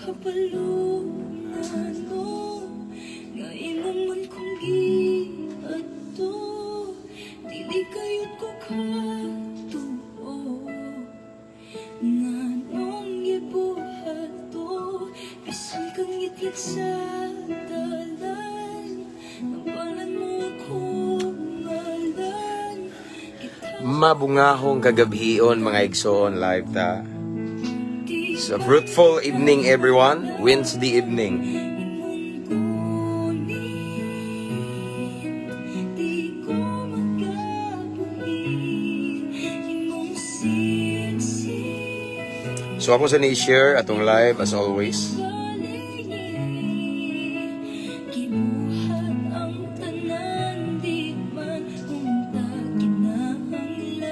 Kabalo ngano nga imo man kong giadto. Dili kayod ko katuo nganong gibuhat to. Bisan kang ngitngit sa dalan, nabalan mo akong ngalan. Kita Mabungahong kagabhion, mga igsoon, live ta. Di So fruitful evening, everyone. Wednesday evening. Imong kunin, di ko makabuhi imong siksik. So ako sa ni-share atong live as always. Gibuhat ang tanan, di man unta kinahanglan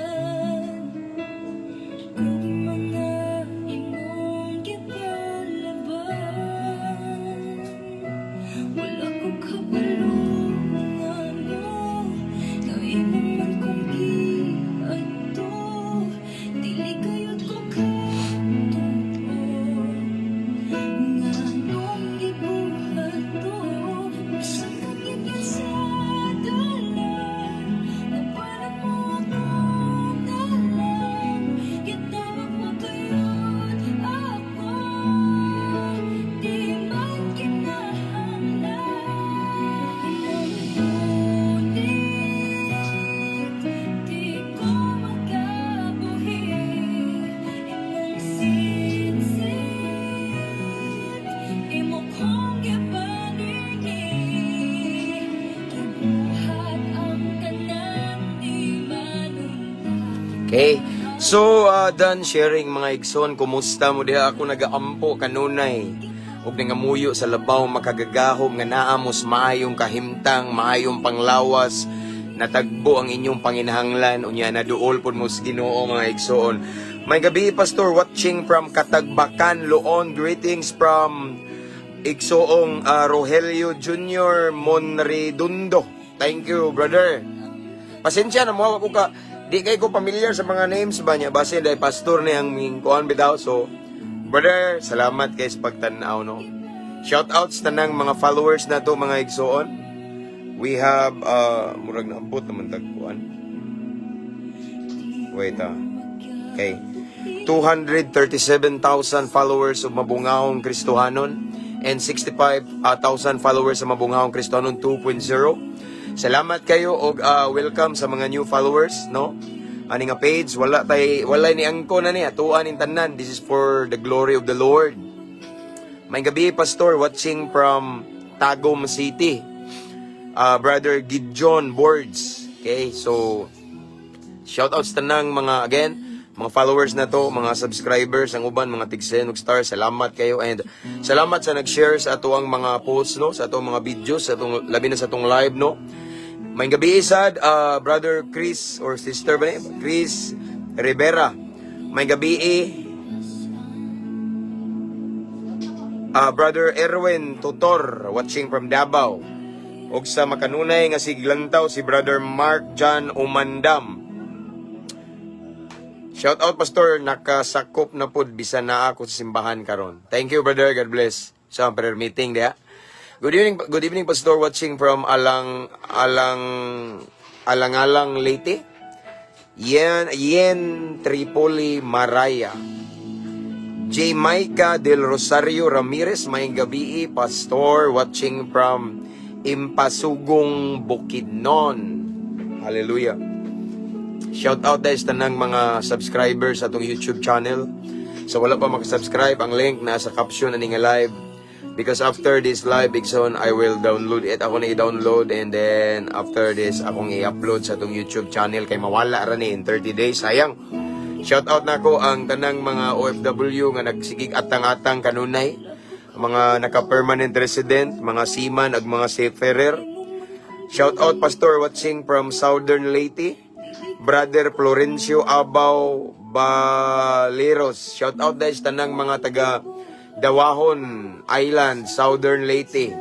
kung mga imong gipalaban. Wala ko kabalo ngano nga imo man kong giadto. Dili kayod ko katuo nganong gibuhat to. Bisan kang ngitngit sa dalan, nabalan mo akong ngalan. Gitawag mo gayud ako, di man kinahanglan imong kunin. Di ko makabuhi imong siksik. Imo kong gipaningin. Gibuhat ang tanan, di man unta Okay. So, done sharing, mga igsoon. Kumusta mo diha? Ako nagaampo kanunay ug nangamuyo sa labaw makagagahom nga naa mos maayong kahimtang, maayong panglawas, natagbo ang inyong panginahanglan, unya naduol pud mo sa Ginoo, mga igsoon. Maayong gabii, Pastor, watching from Katagbakan, Loon. Greetings from Igsoong Rogelio Jr. Monredundo. Thank you, brother. Pasensya na mo ako ka di kay ko familiar sa mga names ba niya, base dahil pastor ni ang ming kuan bitaw. So brother, salamat kay sa pagtan-aw, no. Shout out sa tanang mga followers na to, mga igsoon. We have murag naabot naman tag kuan. Wait ah. Okay. 237,000 followers of Mabungahong Kristohanon and 65,000 followers sa Mabungahong Kristohanon 2.0. Salamat kayo og welcome sa mga new followers, no? Ani nga page, wala tay wala ni angko na ni atuan ning tanan. This is for the glory of the Lord. Maayong gabii, Pastor, watching from Tagum City. Brother Gideon Boards. Okay, so shout out sa tanang mga, again, mga followers na to, mga subscribers, ang uban mga tigsen ug star, salamat kayo and salamat sa nag-share sa atoang mga posts, no, sa atong mga videos, sa atong labi na sa atong live, no. Maayong gabii sad, Brother Chris or sister ba ni? Chris Rivera. Maayong gabii, Brother Erwin Tutor, watching from Davao. Og sa makanunay nga siglantaw si Brother Mark John Umandam. Shout out, Pastor, nakasakop na pud bisan naa ako sa simbahan karon. Thank you, brother, God bless. Sa prayer meeting diha. Good evening, Pastor, watching from Alang Alang Alangalang, Leyte. Yen Yen Tripoli Maraya. J. Micah del Rosario Ramirez, maayong gabii, Pastor, watching from Impasugong, Bukidnon. Hallelujah. Shout out guys tanang mga subscribers sa atong YouTube channel. So wala pa makasubscribe, ang link nasa caption ani nga live. Because after this live, igsoon, I will download it. Ako na i-download and then after this, akong i-upload sa atong YouTube channel kay mawala ra ni in 30 days. Sayang. Shout out nako ang tanang mga OFW nga nagsigig atang-atang kanunay. Mga naka-permanent resident, mga seaman ug mga seafarer. Shout out, Pastor, watching from Southern Leyte. Brother Florencio Abaw Baleros. Shout out guys tanang mga taga Dawahon Island, Southern Leyte.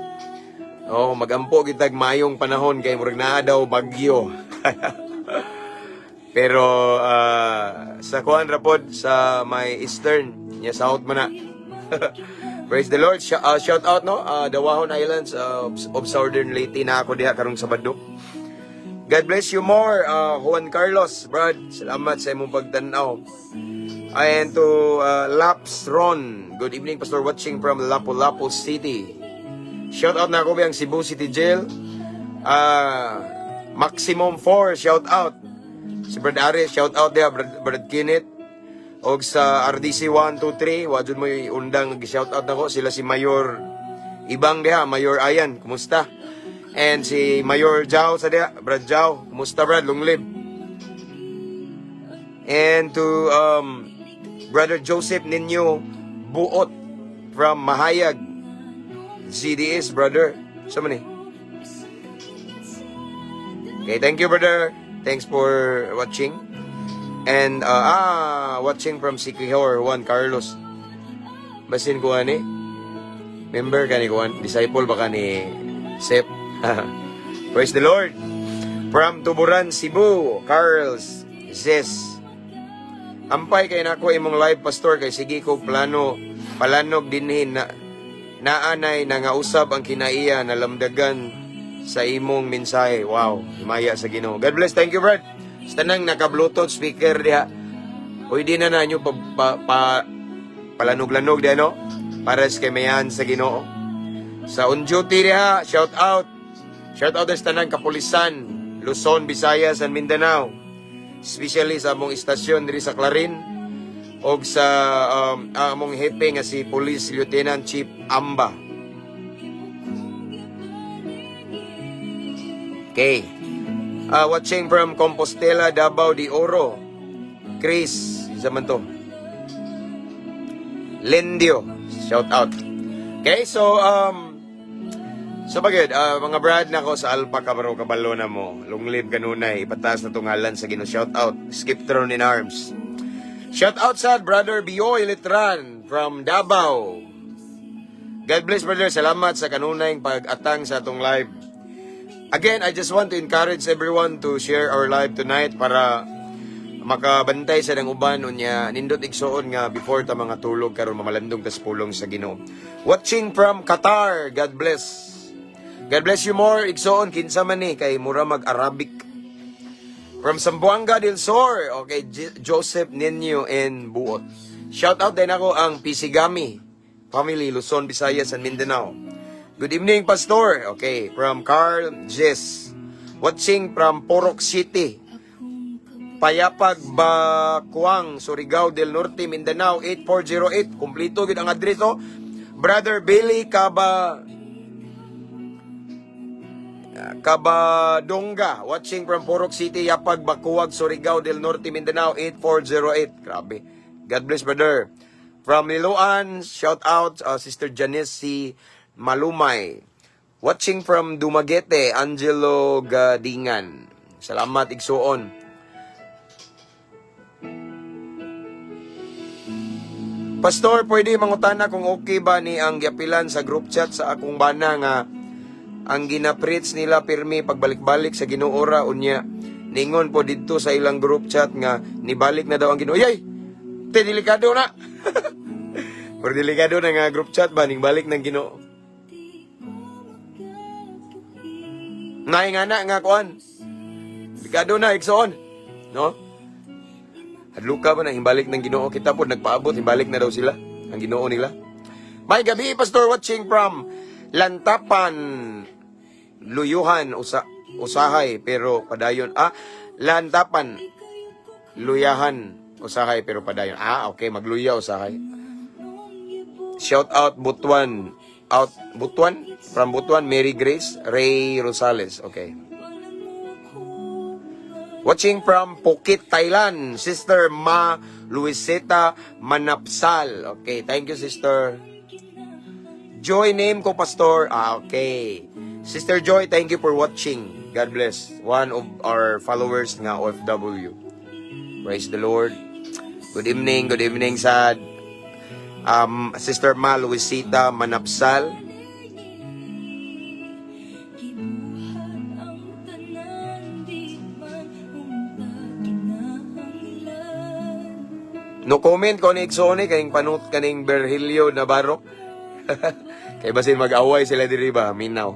Oh, magampo kitag mayong panahon kay murag naa daw bagyo. Pero sa kuan ra pod sa may eastern, nya south man na. Praise the Lord. Shout out, no? Dawahon Islands of Southern Leyte na ako diha karong Sabado. God bless you more, Juan Carlos, Brad. Salamat sa imong pagtanaw. And to Laps Ron. Good evening, Pastor, watching from Lapu-Lapu City. Shout out na ako ang Cebu City Jail. Maximum 4, shout out. Si Brad Aris, shout out diha, Brad Kenneth. Og sa RDC 1, 2, 3, wa jud mo undang shout out nako sila, si Mayor Ibang diha, Mayor Ayan, kumusta? And si Mayor Jao sa diha, Brad Jao, kumusta, Brad, long live. And to Brother Joseph Ninyo Buot from Mahayag, GDS, brother. Sa man ni? Okay, thank you, brother. Thanks for watching. And watching from Siquijor, Juan Carlos. Basin ko ani. Member ka ni Juan, disciple ba ka ni Sep? Praise the Lord. From Tuburan, Cebu, Carls Zes. Ampay kay nako imong live, Pastor, kay sige ko plano palanog dinhi na naanay nangausab ang kinaiya na lamdagan sa imong mensahe. Wow, himaya sa Ginoo. God bless. Thank you, Brad. Sa tanang naka-Bluetooth speaker diha. Pwede na na nyo pa palanog-lanog diha, no? Para sa kamayan sa Ginoo. Sa on duty diha, shout out. Shout out sa tanang kapulisan, Luzon, Visayas, and Mindanao. Especially sa among istasyon diri sa Clarin og sa among hepe nga si Police Lieutenant Chief Amba. Okay. Watching from Compostela, Davao de Oro. Chris, isa man to. Lendio, shout out. Okay, so bagay, mga brad nako sa Alpha Kabaro, kabalo na mo. Long live kanunay, ipataas na tungalan sa Ginoo. Shout out, Skip Throne in Arms. Shout out sa Brother Bioy Letran from Davao. God bless, brother. Salamat sa kanunay pag-atang sa atong live. Again, I just want to encourage everyone to share our live tonight para makabantay sa nang uban. Unya nindot, igsuon, nga before ta mga tulog karon, mamalandong tas pulong sa Ginoo. Watching from Qatar, God bless. God bless you more, igsuon. Kinsa man ni, kay mura mag Arabic. From Zamboanga del Sur, okay, Joseph Nino in Buot. Shout out din ako ang Pisigami family, Luzon, Visayas and Mindanao. Good evening, Pastor. Okay, from Carl Jess. Watching from Porok City, Payapag, Bacuang, Surigao del Norte, Mindanao, 8408. Kumplito gid ang address, oh. Brother Billy Kabadonga, watching from Porok City, Yapag, Bacuag, Surigao del Norte, Mindanao, 8408. Grabe. God bless, brother. From Liloan, shout out, Sister Janice C. Malumay. Watching from Dumaguete, Angelo Gadingan. Salamat, igsuon. Pastor, pwede mangutana kung okay ba ni ang giapilan sa group chat sa akong bana nga ang gina-preach nila pirmi pagbalik-balik sa Ginoo ra, unya ningon po didto sa ilang group chat nga nibalik na daw ang Ginoo? Yay! Te, delikado na. Pero delikado na nga group chat ba ning balik ng Ginoo. Nay nga na nga kuan. Delikado na, igsoon. No? Hadluka ba na himbalik ng Ginoo, kita po nagpaabot himbalik na daw sila ang Ginoo nila. May gabi, Pastor, watching from Lantapan, Luyuhan usahay pero padayon. Ah, Lantapan, Luyahan usahay pero padayon. Ah, okay, magluya usahay. Shout out Butuan, out Butuan, from Butuan, Mary Grace Ray Rosales. Okay. Watching from Phuket, Thailand, Sister Ma Luiseta Manapsal. Okay, thank you, Sister. Joy name ko, Pastor. Ah, okay. Sister Joy, thank you for watching. God bless. One of our followers nga OFW. Praise the Lord. Good evening sa Sister Ma Luisita Manapsal. Gibuhat ang tanan, di man unta kinahanglan. No comment ko ni Exone kaning panut kaning Berhilio Navarro. Kay basin mag-away sila diri ba, minaw.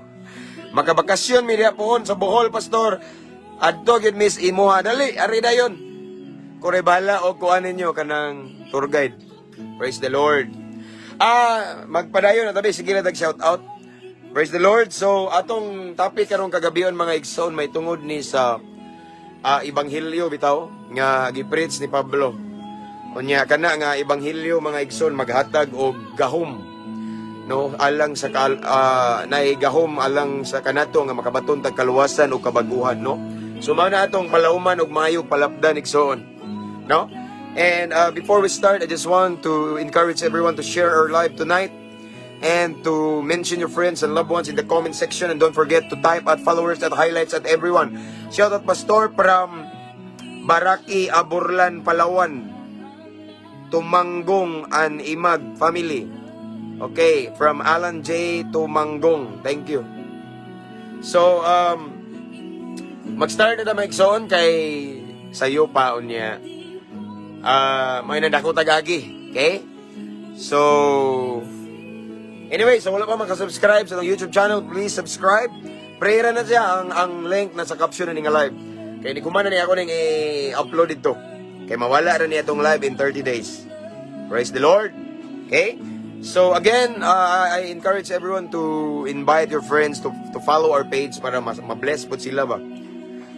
Makabakasyon mi diha pohon sa Bohol, Pastor. Adto gyud miss imuha, dali, ari dayon. Kore bala og kuan ninyo kanang tour guide. Praise the Lord. Magpadayon na tabi, sige na tag shout out. Praise the Lord. So, atong topic karong kagabion, mga igsoon, may tungod ni sa ebanghelyo bitaw nga gi-preach ni Pablo. Unya kana nga ebanghelyo, mga igsoon, maghatag og gahom, no, alang sa naay gahom alang sa kanato nga makabaton tag kaluwasan o kabaguhan, no? So mao na atong palauman og maayo palapdan, igsoon, no? And before we start, I just want to encourage everyone to share our live tonight and to mention your friends and loved ones in the comment section, and don't forget to type @followers, @highlights, @everyone. Shout out, Pastor, from Baraki Aburlan, Palawan, Tumanggong and Imag family. Okay, from Alan J. Tumanggong. Thank you. So, mag-start na ta, mga igsoon, kay sayo pa unya. May nandako tagagi. Okay? So, anyway, so wala pa makasubscribe sa atong YouTube channel, please subscribe. Prayer na siya ang link na sa caption na nga live. Kay ni kumana ni ako ning i-upload dito. Kay mawala ra ni atong live in 30 days. Praise the Lord. Okay? So again, I encourage everyone to invite your friends to follow our page para mas ma-bless po sila ba.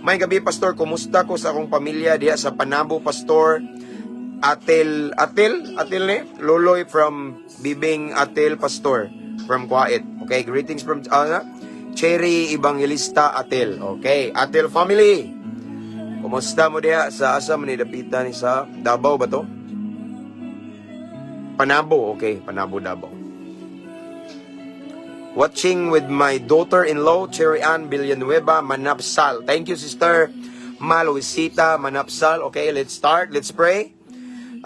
Maayong gabii, Pastor, kumusta ko sa akong pamilya diha sa Panabo, Pastor? Atel, Atel, Atel ni? Loloy from Bibing Atel, Pastor, from Kuwait. Okay, greetings from Cherry Evangelista Atel. Okay, Atel family. Kumusta mo diha sa asa man ni dapita ni, sa Davao ba to? Panabo, okay, Panabo, Davao. Watching with my daughter-in-law, Cherry Ann Villanueva Manapsal. Thank you, Sister Maluisita Manapsal. Okay, let's start. Let's pray.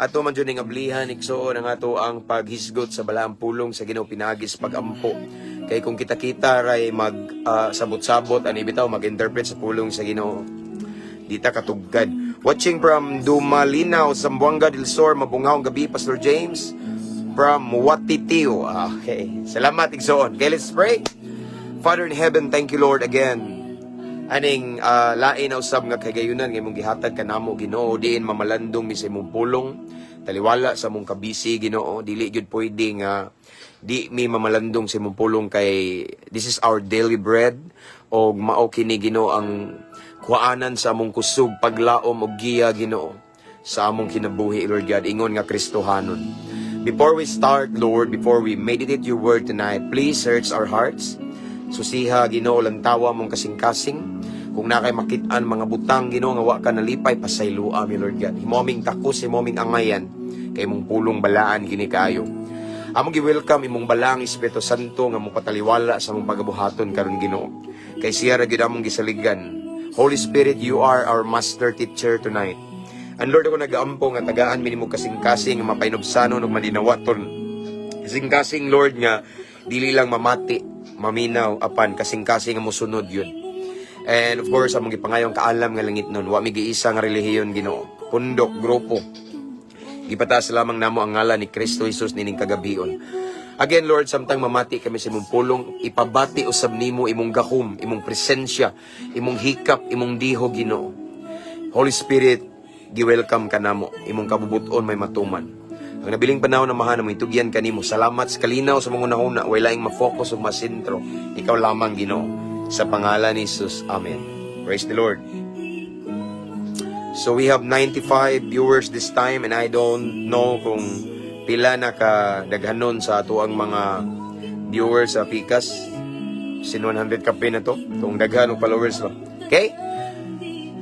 Ato man jud ning ablihan, igsoon, ang ato ang paghisgot sa balaang pulong sa Ginoo pinaagi sa pagampo. Kay kung kita-kita ray mag sabot-sabot ani bitaw mag-interpret sa pulong sa Ginoo, di ta katugkad. Watching from Dumalinao, Zamboanga del Sur, mabungahong gabi, Pastor James from Watitio. Okay. Salamat, igsoon. Okay, let's pray. Father in heaven, thank you, Lord, again. Aning lain na usab nga kagayunan nga imong gihatag kanamo, Ginoo, diin mamalandong mi sa imong pulong, taliwala sa among kabisi, Ginoo. Dili gyud pwede nga di mi mamalandong sa imong pulong kay this is our daily bread og mao kini, Ginoo, ang kuaanan sa among kusog, paglaom og giya, Ginoo, sa among kinabuhi, Lord God, ingon nga Kristohanon. Before we start, Lord, before we meditate your word tonight, please search our hearts. Susiha, Ginoo, lantawa among kasing-kasing. Kung naa kay makit-an mga butang, Ginoo, nga wa ka nalipay, pasayloa mi, Lord God. Himo aming takos, himo aming angayan kay imong pulong balaan kini kaayo. Among gi-welcome imong balaang Espiritu Santo nga mopataliwala sa among pagabuhaton karon, Ginoo. Kay siya ra gyud among gisaligan. Holy Spirit, you are our master teacher tonight. And Lord, ako nagaampo nga tagaan mi nimo kasing-kasing nga mapainubsanon ug madinawaton. Kasing-kasing, Lord, nga dili lang mamati, maminaw, apan kasing-kasing nga mosunod yun. And of course, among gipangayong kaalam nga langit nun, wa mi giisa nga relihiyon, Ginoo. Pundok, grupo. Gipataas lamang namo ang ngalan ni Kristo Jesus nining kagabion. Again, Lord, samtang mamati kami sa imong pulong, ipabati usab nimo imong gahom, imong presensya, imong hikap, imong diho, Ginoo. Holy Spirit, gi-welcome ka namo, imong kabubuton may matuman. Ang nabiling panahon na mahan mo itugyan kanimo. Salamat sa kalinaw sa mga hunahuna, way laing ma-focus ug masentro. Ikaw lamang, Ginoo. Sa pangalan ni Jesus. Amen. Praise the Lord. So we have 95 viewers this time and I don't know kung pila na ka daghanon sa atoang mga viewers sa Pikas. Sin 100 kape na to. Kung daghan og followers ba. Okay?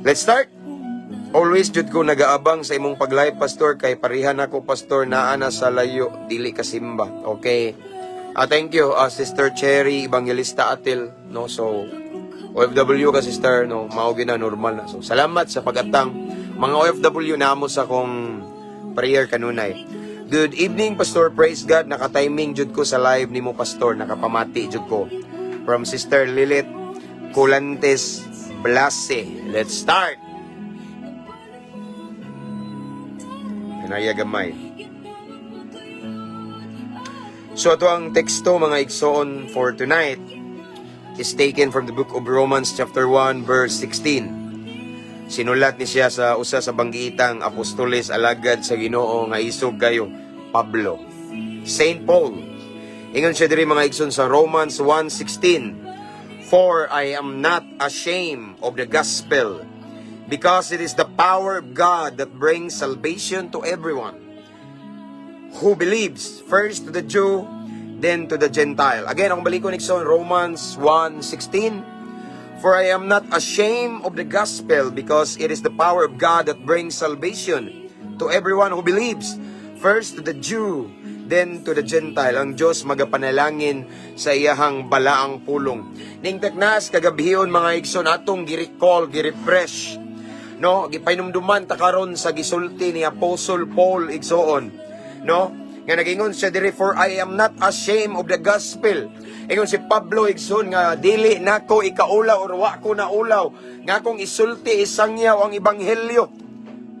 Let's start. Always jud ko nagaabang sa imong pag-live, Pastor, kay parehan ako, Pastor, naa na sa layo, dili ka simba. Okay. Thank you, Sister Cherry Evangelista Atil, no? So OFW ka, sister, no? Mao gyud na, normal na. So salamat sa pagatang. Mga OFW namo sa kong prayer kanunay. Good evening, Pastor. Praise God. Naka-timing jud ko sa live nimo, Pastor. Nakapamati jud ko. From Sister Lilith Colantes Blase. Let's start. Pinaya gamay. So ato ang teksto, mga igsoon, for tonight is taken from the book of Romans chapter 1 verse 16. Sinulat ni siya sa usa sa banggiitang apostoles, alagad sa Ginoo nga isog kayo, Pablo. Saint Paul. Ingon siya diri, mga igsoon, sa Romans 1:16, "For I am not ashamed of the gospel, because it is the power of God that brings salvation to everyone who believes, first to the Jew, then to the Gentile." Again, ang balikon, igsoon, Romans 1:16. "For I am not ashamed of the gospel, because it is the power of God that brings salvation to everyone who believes, first to the Jew, then to the Gentile." Ang Diyos magapanalangin sa iyahang balaang pulong. Ning taknas kagabhion, mga igsoon, atong gi-recall, gi-refresh, no? Gipahinumduman ta karon sa gisulti ni Apostle Paul, igsoon, no? Nga nagingon siya diri, "For I am not ashamed of the gospel." Ingon si Pablo, igsoon, nga dili nako ikaulaw or wa ko naulaw nga akong isulti, isangyaw ang ebanghelyo.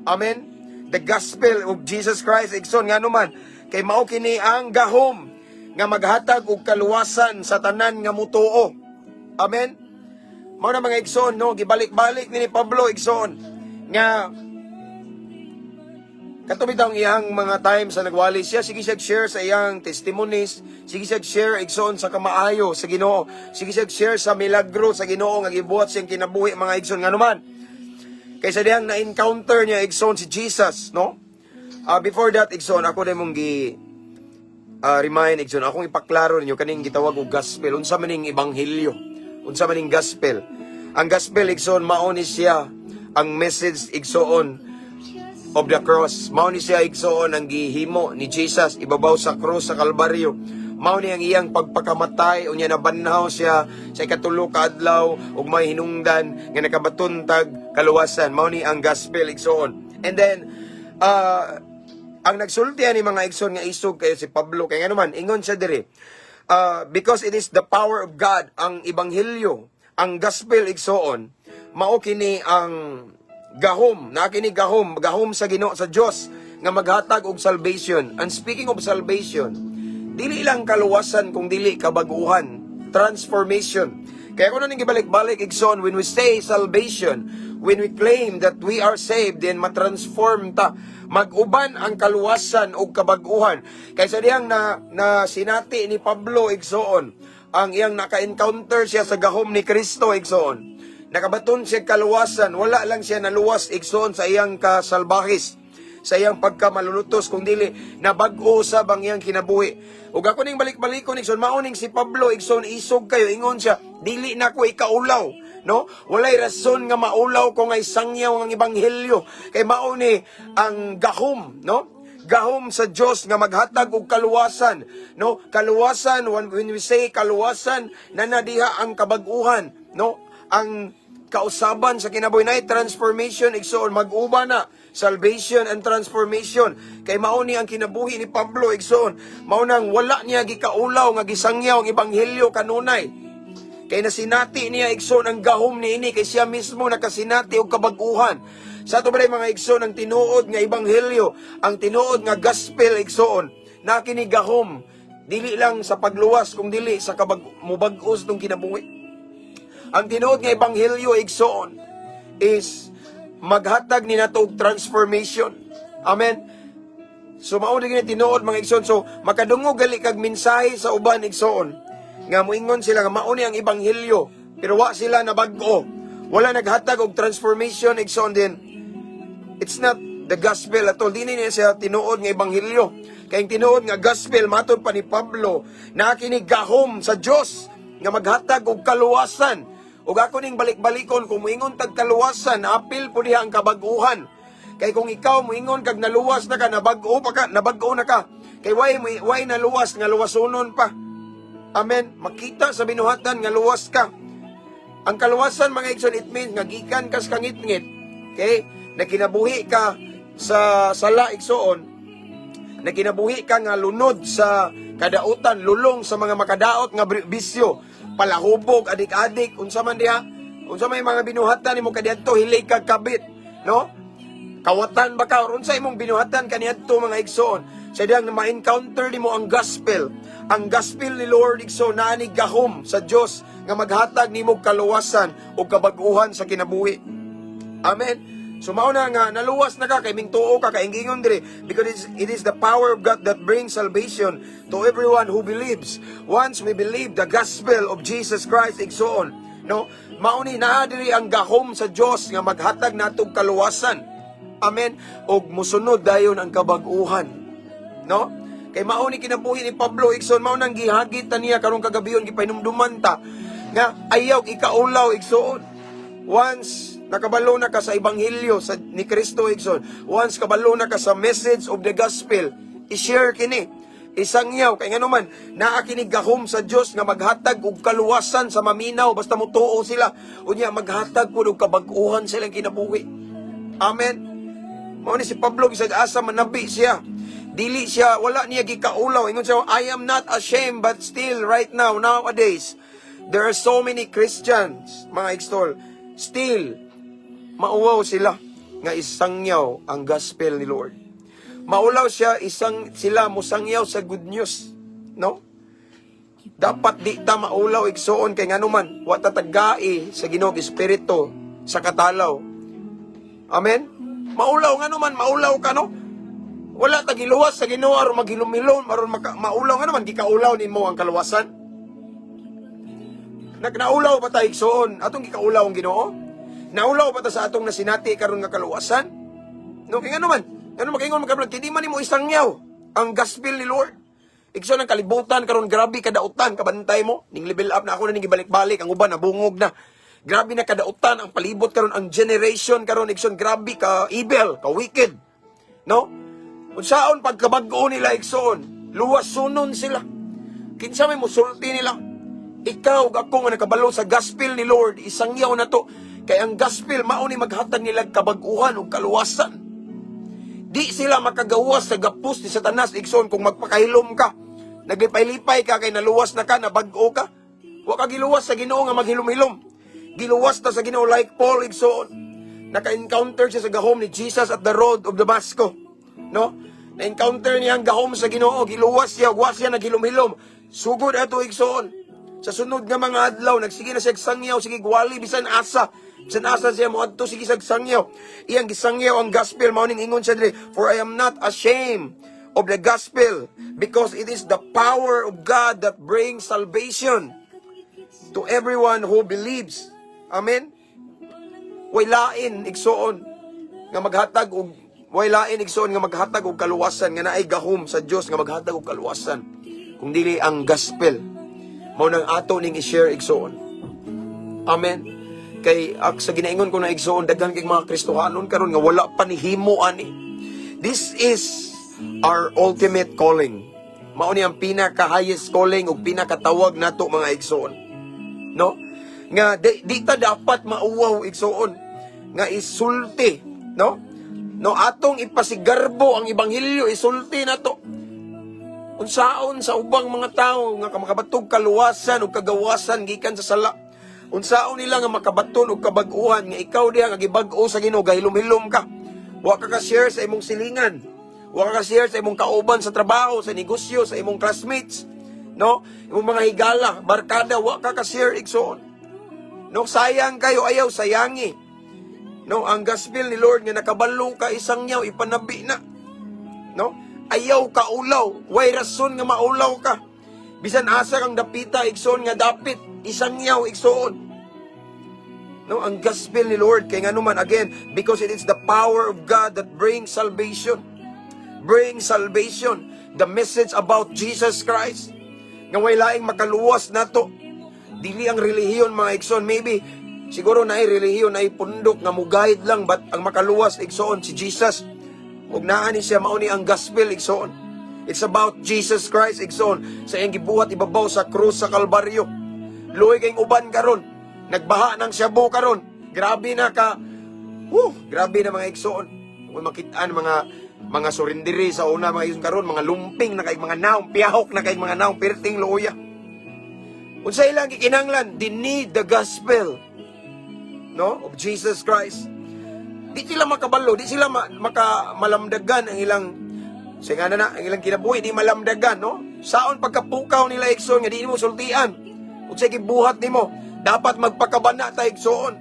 Amen. The gospel of Jesus Christ, igsoon, nga naman kay mao kini ang gahom nga maghatag og kaluwasan sa tanan nga mutuo. Amen. Mao na, mga igsoon, no, gibalik-balik ni Pablo, igsoon, nga kato bitawng iyang mga time sa nagwali siya, sige siya share sa iyang testimonies, sige siya share, igsoon, sa kamaayo sa Ginoo, sige siya share sa milagro sa Ginoo nga gibuhat siyang kinabuhi, mga igsoon, nganuman kaysa diyang na-encounter niya, igsoon, si Jesus, no? Before that, igsoon, ako din mong gi remind, igsoon, akong ipaklaro ninyo kaning gitawag og gospel, unsa man ning ebanghelyo, unsa man ning gospel. Ang gospel, igsoon, mao ni siya ang message, igsoon, of the cross. Mao ni siya, igsoon, ang gihimo ni Jesus ibabaw sa cross sa Kalbaryo. Mao ni ang iyang pagpakamatay, unya nabanhaw siya sa ikatulo ka adlaw ug may hinungdan nga nakabaton tag kaluwasan. Mao ni ang gospel, igsoon. And then ang nagsulti ani, mga igsoon, nga isog kayo si Pablo, kay ngano man ingon siya diri, because it is the power of God. Ang ebanghelyo, ang gospel, igsoon, mao kini ang gahom na kini gahom gahom sa Ginoo, sa Dios, nga maghatag og salvation. And speaking of salvation, dili lang kaluwasan kung dili kabaguhan, transformation. Kaya kung ning gibalik-balik, igsoon, when we say salvation, when we claim that we are saved, then matransform ta, mag-uban ang kaluwasan og kabaguhan. Kaysa diyang na, na sinati ni Pablo, igsoon, ang iyang naka-encounter siya sa gahom ni Kristo, igsoon, nakabaton siya kaluwasan. Wala lang siya naluwas, igsoon, sa iyang kasalbahis, sa iyang pagkamalulutos, kung dili nabag-o sab ang iyang kinabuhi. Ug ako ning balik-balikon, igsoon, mao ning si Pablo, igsoon, isog kayo, ingon siya, "Dili na ko ikaulaw," no? Walay rason nga maulaw ko nga isangyaw ang ebanghelyo kay mao ni ang gahom, no? Gahom sa Dios nga maghatag og kaluwasan, no? Kaluwasan, when we say kaluwasan, na nadiha ang kabag-uhan, no? Ang kausaban sa kinabuhi na transformation, igsoon, mag-uba na salvation and transformation, kay mao ni ang kinabuhi ni Pablo, igsoon. Mao nang wala niya gikaulaw nga gisangyaw ang ebanghelyo kanunay, kay nasinati niya, igsoon, ang gahom niini, kay siya mismo nakasinati og kabag-uhan. Sa ato ba, mga igsoon, ang tinuod nga ebanghelyo, ang tinuod nga gospel, igsoon, na kini gahom dili lang sa pagluwas kung dili sa kabag mubag-os tong kinabuhi. Ang tinuod nga ebanghelyo, igsoon, is maghatag ni nato og transformation. Amen. So mao na gini tinuod, mga igsoon. So makadungog gali kag mensahe sa uban, igsoon, nga moingon sila nga mao ni ang ebanghelyo, pero wa sila nabag-o. Wala naghatag og transformation, igsoon, din it's not the gospel at all. Dili niya siya tinuod nga ebanghelyo. Kay ang tinuod nga gospel, matod pa ni Pablo, na kini gahom sa Dios nga maghatag og kaluwasan. Ug ako ning balik-balikon, kung moingon tag kaluwasan, apil po diha ang kabag-uhan. Kay kung ikaw moingon kag naluwas na ka, nabag-o pa ka, nabag-o na ka. Kay way naluwas nga luwasunon pa. Amen. Makita sa binuhatan nga luwas ka. Ang kaluwasan, mga igsoon, it means nga gikan kas kangitngit. Okay? Nakinabuhi ka sa sala, igsoon, nakinabuhi ka nga lunod sa kadautan, lulong sa mga makadaot nga bisyo, palahubog, adik-adik, unsa man diha, unsa may mga binuhatan nimo kaniadto, hilig kag kabit, no? Kawatan ba ka or unsa imong binuhatan kaniadto, mga igsoon? Sa diyang na ma-encounter nimo ang gospel, Ang gospel ni Lord, igsoon, naa ni gahom sa Dios nga maghatag nimo kaluwasan o kabag-uhan sa kinabuhi. Amen. So mao na nga naluwas na ka kay mingtuo ka, kay ingon diri, because it is the power of God that brings salvation to everyone who believes. Once we believe the gospel of Jesus Christ, igsoon, no? Mao ni naa diri ang gahom sa Dios nga maghatag natog kaluwasan. Amen. Og musunod dayon ang kabag-uhan. No? Kay mao ni kinabuhi ni Pablo, igsoon, mao nang gihagit ta niya karong kagabion, gipahinumduman ta nga ayaw ikaulaw, igsoon. Once nakabalo na ka sa ebanghelyo sa ni Kristo, igsoon, once kabalo na ka sa message of the gospel, i-share kini. Isangyaw kay ngano man naa kini gahom sa Dios nga maghatag og kaluwasan sa maminaw basta motuo sila. Unya maghatag pud og kabag-uhan sa ilang kinabuhi. Amen. Mao ni si Pablo, bisag asa manabi siya, dili siya, wala niya gikaulaw. Ingon siya, "I am not ashamed," but still right now, nowadays, there are so many Christians, mga igsoon, still, mauwaw sila nga isangyaw ang gospel ni Lord. Maulaw siya, isang sila musangyaw sa good news. No? Dapat di ta maulaw, igsoon, kay nganuman, wa ta tagai sa Ginoong Espiritu sa katalaw. Amen? Maulaw nga naman, maulaw ka, no? Wala ta giluwas sa Ginoo aron maghilom-hilom, aron maulaw nga naman gikaulaw nimo ang kaluwasan. Nagnaulaw ba ta, igsoon? Atong gikaulaw ang Ginoo? Naulaw ba ta sa atong nasinati karon nga kaluwasan? No, kay ngano man, ngano makaingon magka kay di man nimo isangyaw ang gospel ni Lord. Igsoon, ang kalibutan karon grabe kadautan, kabantay mo. Ning level up na ako na ning gibalik-balik ang uban nabungog na. Grabe na kadautan ang palibot karon, ang generation karon, igsoon, grabe ka evil, ka wicked. No? Unsaon pagkabag-o nila, igsoon, luwas sunon sila. Kinsa may musulti nila? Ikaw ug ako nga nakabalo sa gospel ni Lord, isangyaw na to. Kay ang gospel mao ni maghatag nila kabag-uhan ug kaluwasan. Di sila makagawas sa gapos ni Satanas, igsoon, kung magpakahilom ka. Naglipay-lipay ka kay naluwas na ka, nabag-o ka. Wa ka giluwas sa Ginoo nga maghilom-hilom. Giluwas ta sa Ginoo like Paul, igsoon. Naka-encounter siya sa gahom ni Jesus at the road of Damasco. No? Na-encounter niya ang gahom sa Ginoo, giluwas siya, wa siya naghilom-hilom. Sugod ato, igsoon. Sa sunod nga mga adlaw, nagsige na siya sangyaw, sige gwali bisan asa. Bisan asa siya moadto, sige sa sangyaw. Iyang gisangyaw ang gospel, mao ning ingon siya diri, "For I am not ashamed of the gospel because it is the power of God that brings salvation to everyone who believes." Amen. Way lain, igsoon, nga maghatag og way lain, igsoon, nga maghatag og kaluwasan, nga naay gahom sa Dios nga maghatag og kaluwasan kung dili ang gospel. Mao nang ato ning i-share, igsoon. Amen. Kay ak sa ginaingon ko na, igsoon, daghan kay mga Kristohanon karon nga wala pa nihimo ani. This is our ultimate calling. Mao ni ang pinaka highest calling ug pinakatawag nato, mga igsoon. No? Nga di ta dapat mauwaw, igsoon, nga isulti, no? No, atong ipasigarbo ang ebanghelyo, isulti nato. Unsaon sa ubang mga tao nga makabatog kaluwasan ug kagawasan gikan sa sala? Unsaon nila nga makabaton og kabag-uhan nga ikaw diha nga gibag-o sa Ginoo gahilom-hilom ka? Wa ka ka-share sa imong silingan. Wa ka ka-share sa imong kauban sa trabaho, sa negosyo, sa imong classmates. No? Imong mga higala, barkada, wa ka ka-share, igsoon. No, sayang kayo, ayaw sayangi. No, ang gospel ni Lord nga nakabalo ka, isangyaw, ipanabi na. No? Ayaw ka ulaw, way rason nga maulaw ka. Bisan asa kang dapita, igsoon, nga dapit, isangyaw, igsoon. No, ang gospel ni Lord kay ngano man, again, because it is the power of God that brings salvation. Brings salvation. The message about Jesus Christ. Nga way laing makaluwas nato. Dili ang relihiyon, mga igsoon. Maybe siguro naay relihiyon, naay pundok nga mo-guide lang, but ang makaluwas, igsoon, si Jesus. Ug naa ni siya, mao ni ang gospel, igsoon. It's about Jesus Christ, igsoon, sa iyang gibuhat ibabaw sa krus sa Kalbaryo. Luoy kayong uban karon. Nagbaha ng Shabu karon. Grabe na ka. Woo, grabe na, mga igsoon. Kung makitaan mga surrendere sa una, mga igsoon, karon mga lumping na kay mga naong, piyahok na kay mga naong, perting luoya. Unsa ilang gikinahanglan? They need the gospel, no, of Jesus Christ. Di sila makabalo, di sila maka malamdagan ang ilang sa nga na ang ilang kinabuhi, di malamdagan, no? Saon pagkapukaw nila, igsoon, nga di mo sultian? Unsay gibuhat nimo? Dapat magpakabana ta, igsoon.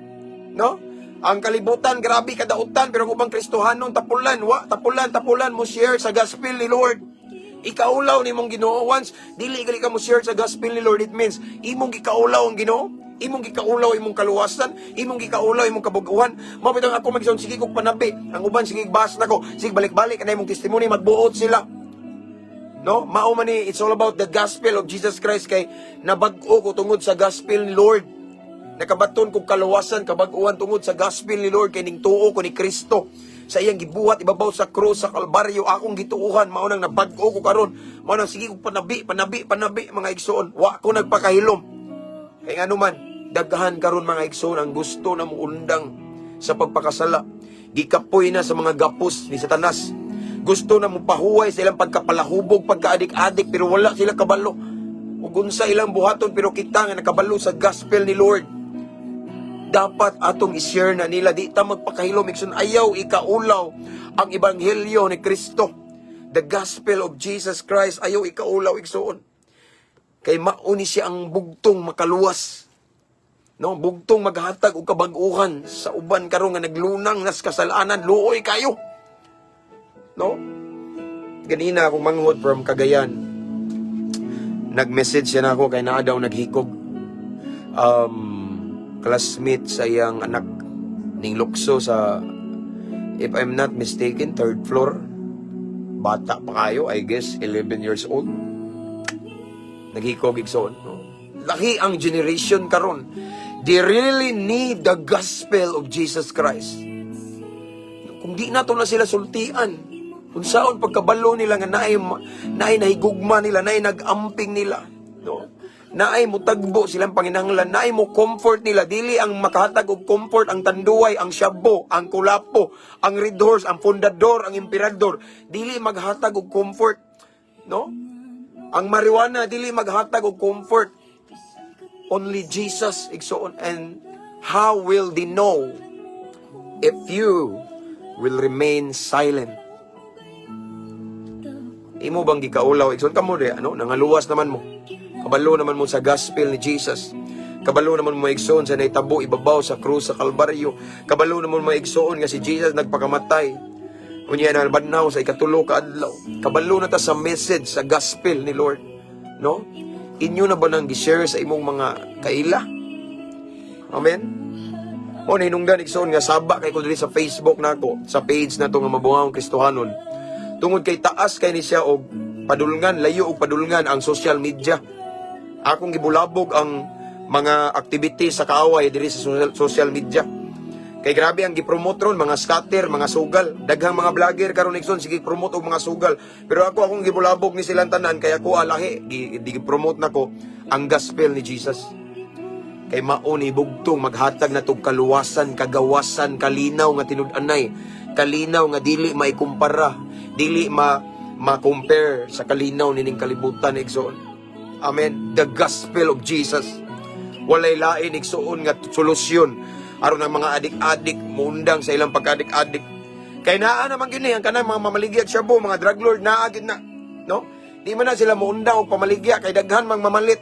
No? Ang kalibutan grabe kadautan, pero ang ubang Kristohanon tapulan, wa tapulan, tapulan mo share sa gospel ni Lord. Ikaulaw nimong Ginoo. Once dili gali ka mo share sa gospel ni Lord, it means imong gikaulaw ang Ginoo, imong gikaulaw imong kaluwasan, imong gikaulaw imong kabug-uhan. Mao bitong ako magson, sige kog panabi. Ang uban sige bash nako, sige balik-balik ana imong testimony, magbuot sila. No? Mao man ni, it's all about the gospel of Jesus Christ kay nabag-o ko tungod sa gospel ni Lord. Nakabaton kog kaluwasan, kabag-uhan tungod sa gospel ni Lord kay ning tuo ko ni Kristo. Sa iyang gibuhat ibabaw sa krus sa Kalbaryo, akong gituohan, mao nang nabag-o ko karon. Mao nang sige kog panabi, panabi, panabi, mga igsoon. Wa ko nagpakahilom. Kay ngano man, daghan karon, mga igsoon, ang gusto na muundang sa pagpakasala. Gikapoy na sa mga gapos ni Satanas. Gusto na mo pahuway sa ilang pagkapalahubog, pagkaadik-adik, pero wala sila kabalo ug unsa ilang buhaton. Pero kita nga nakabalo sa gospel ni Lord, dapat atong i-share na nila. Di ta magpakahilom, igsoon. Ayaw ikaulaw ang ebanghelyo ni Kristo. The gospel of Jesus Christ, ayaw ikaulaw, igsoon. Kay mao ni siya ang bugtong makaluwas. No, bugtong maghatag og kabag-uhan sa uban karon nga naglunang nas kasalanan, luoy kayo. No? Ganina akong manghod from Cagayan. Nag-message siya nako kay naa daw naghikog. Classmate sa iyang anak ning lukso sa, if I'm not mistaken, third floor. Bata pa kayo, I guess 11 years old. Naghikog, igsoon, no? Laki ang generation karon. They really need the gospel of Jesus Christ. Kung di nato na sila sultian, kung saon pagkabalo nila nga naay nahigugma nila, naay nag-amping nila, no? Naay mutagbo silang panginahanglan, naay mo comfort nila. Dili ang makahatag og comfort ang Tanduay, ang shabu, ang kulapo, ang Red Horse, ang Fundador, ang Emperador. Dili maghatag og comfort, no? Ang marijuana dili maghatag og comfort. Only Jesus, igsoon. And how will they know if you will remain silent? Imo bang gikaulaw, igsoon, kamo de ano, nangaluwas naman mo. Kabalo naman mo sa gospel ni Jesus. Kabalo naman mo, igsoon, sa naitabo ibabaw sa krus sa Kalbaryo. Kabalo naman mo, igsoon, nga si Jesus nagpakamatay. Unya na banhaw sa ikatulo ka adlaw. Kabalo na ta sa message sa gospel ni Lord. No? Inyo na ba nang gi-share sa imong mga kaila? Amen? O hinungdan, igsoon, nga saba kay ko diri sa Facebook nako, sa page na to nga Mabungahong Kristohanon. Tungod kay taas kay ni siya og padulngan, layo og padulngan ang social media. Akong gibulabog ang mga activity sa kaaway diri sa social media. Kay grabe ang gipromote ron, mga scatter, mga sugal. Daghang mga vlogger karon, igsoon, sige promote og mga sugal. Pero ako, akong gibulabog ni silang tanan kay ako alahi, gi promote nako ang gospel ni Jesus. Kay mao ni bugtong maghatag na tog kaluwasan, kagawasan, kalinaw nga tinud-anay, kalinaw nga dili maikumpara, dili ma ma-compare sa kalinaw nining kalibutan, igsoon. Amen. The gospel of Jesus. Walay lain, igsoon, nga solusyon aron ang mga adik-adik muundang sa ilang pagkadik-adik. Kay naa naman gyud ni ang kanang mga mamaligya og shabu, mga drug lord, naa gyud na, no? Di man na sila muundang og pamaligya kay daghan mang mamalit.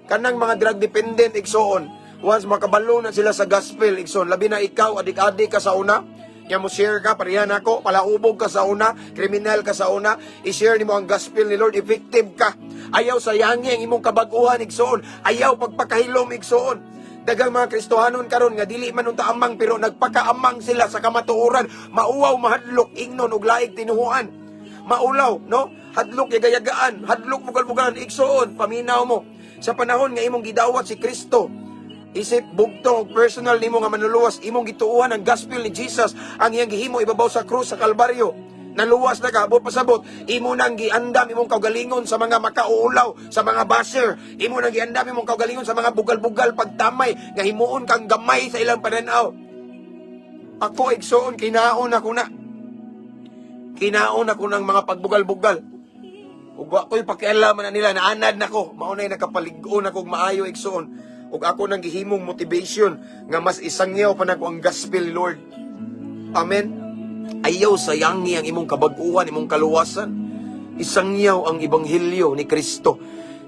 Kanang mga drug dependent, igsoon, once makabalo na sila sa gospel, igsoon, labi na ikaw, adik-adik ka sa una, nya mo share ka, pareha nako, palaubog ka sa una, kriminal ka sa una, i-share nimo ang gospel ni Lord, effective ka. Ayaw sayangi ang imong kabag-uhan, igsoon. Ayaw pagpakahilom, igsoon. Daghang mga Kristohanon karon nga dili man unta amang pero nagpakaamang sila sa kamatuoran, mauwaw, mahadlok ingnon og laing tinuhuan. Maulaw, no? Hadlok yagayagaan, hadlok bugal-bugalan, igsoon, paminaw mo. Sa panahon nga imong gidawat si Kristo, isip bugtong og personal nimo nga manluluwas, imong gituohan ang gospel ni Jesus, ang iyang gihimo ibabaw sa krus sa Kalbaryo. Naluwas na ka, abot pasabot, imo nang giandam imong kaugalingon sa mga makauulaw, sa mga basher, imo nang giandam imong kaugalingon sa mga bugal-bugal pagtamay, nga himuon kang gamay sa ilang pananaw. Ako, igsoon, kinaon ako na. Kinaon ako ng mga pagbugal-bugal. Ug wa ko'y pakialaman na nila, naanad nako. Mao na'y nakapalig-on ako og maayo, igsoon. Ug ako nang gihimong motivation nga mas isangyaw pa nako ang gospel, Lord. Amen. Ayaw sayangi ang imong kabag-uhan, imong kaluwasan. Isangyaw ang ebanghelyo ni Kristo.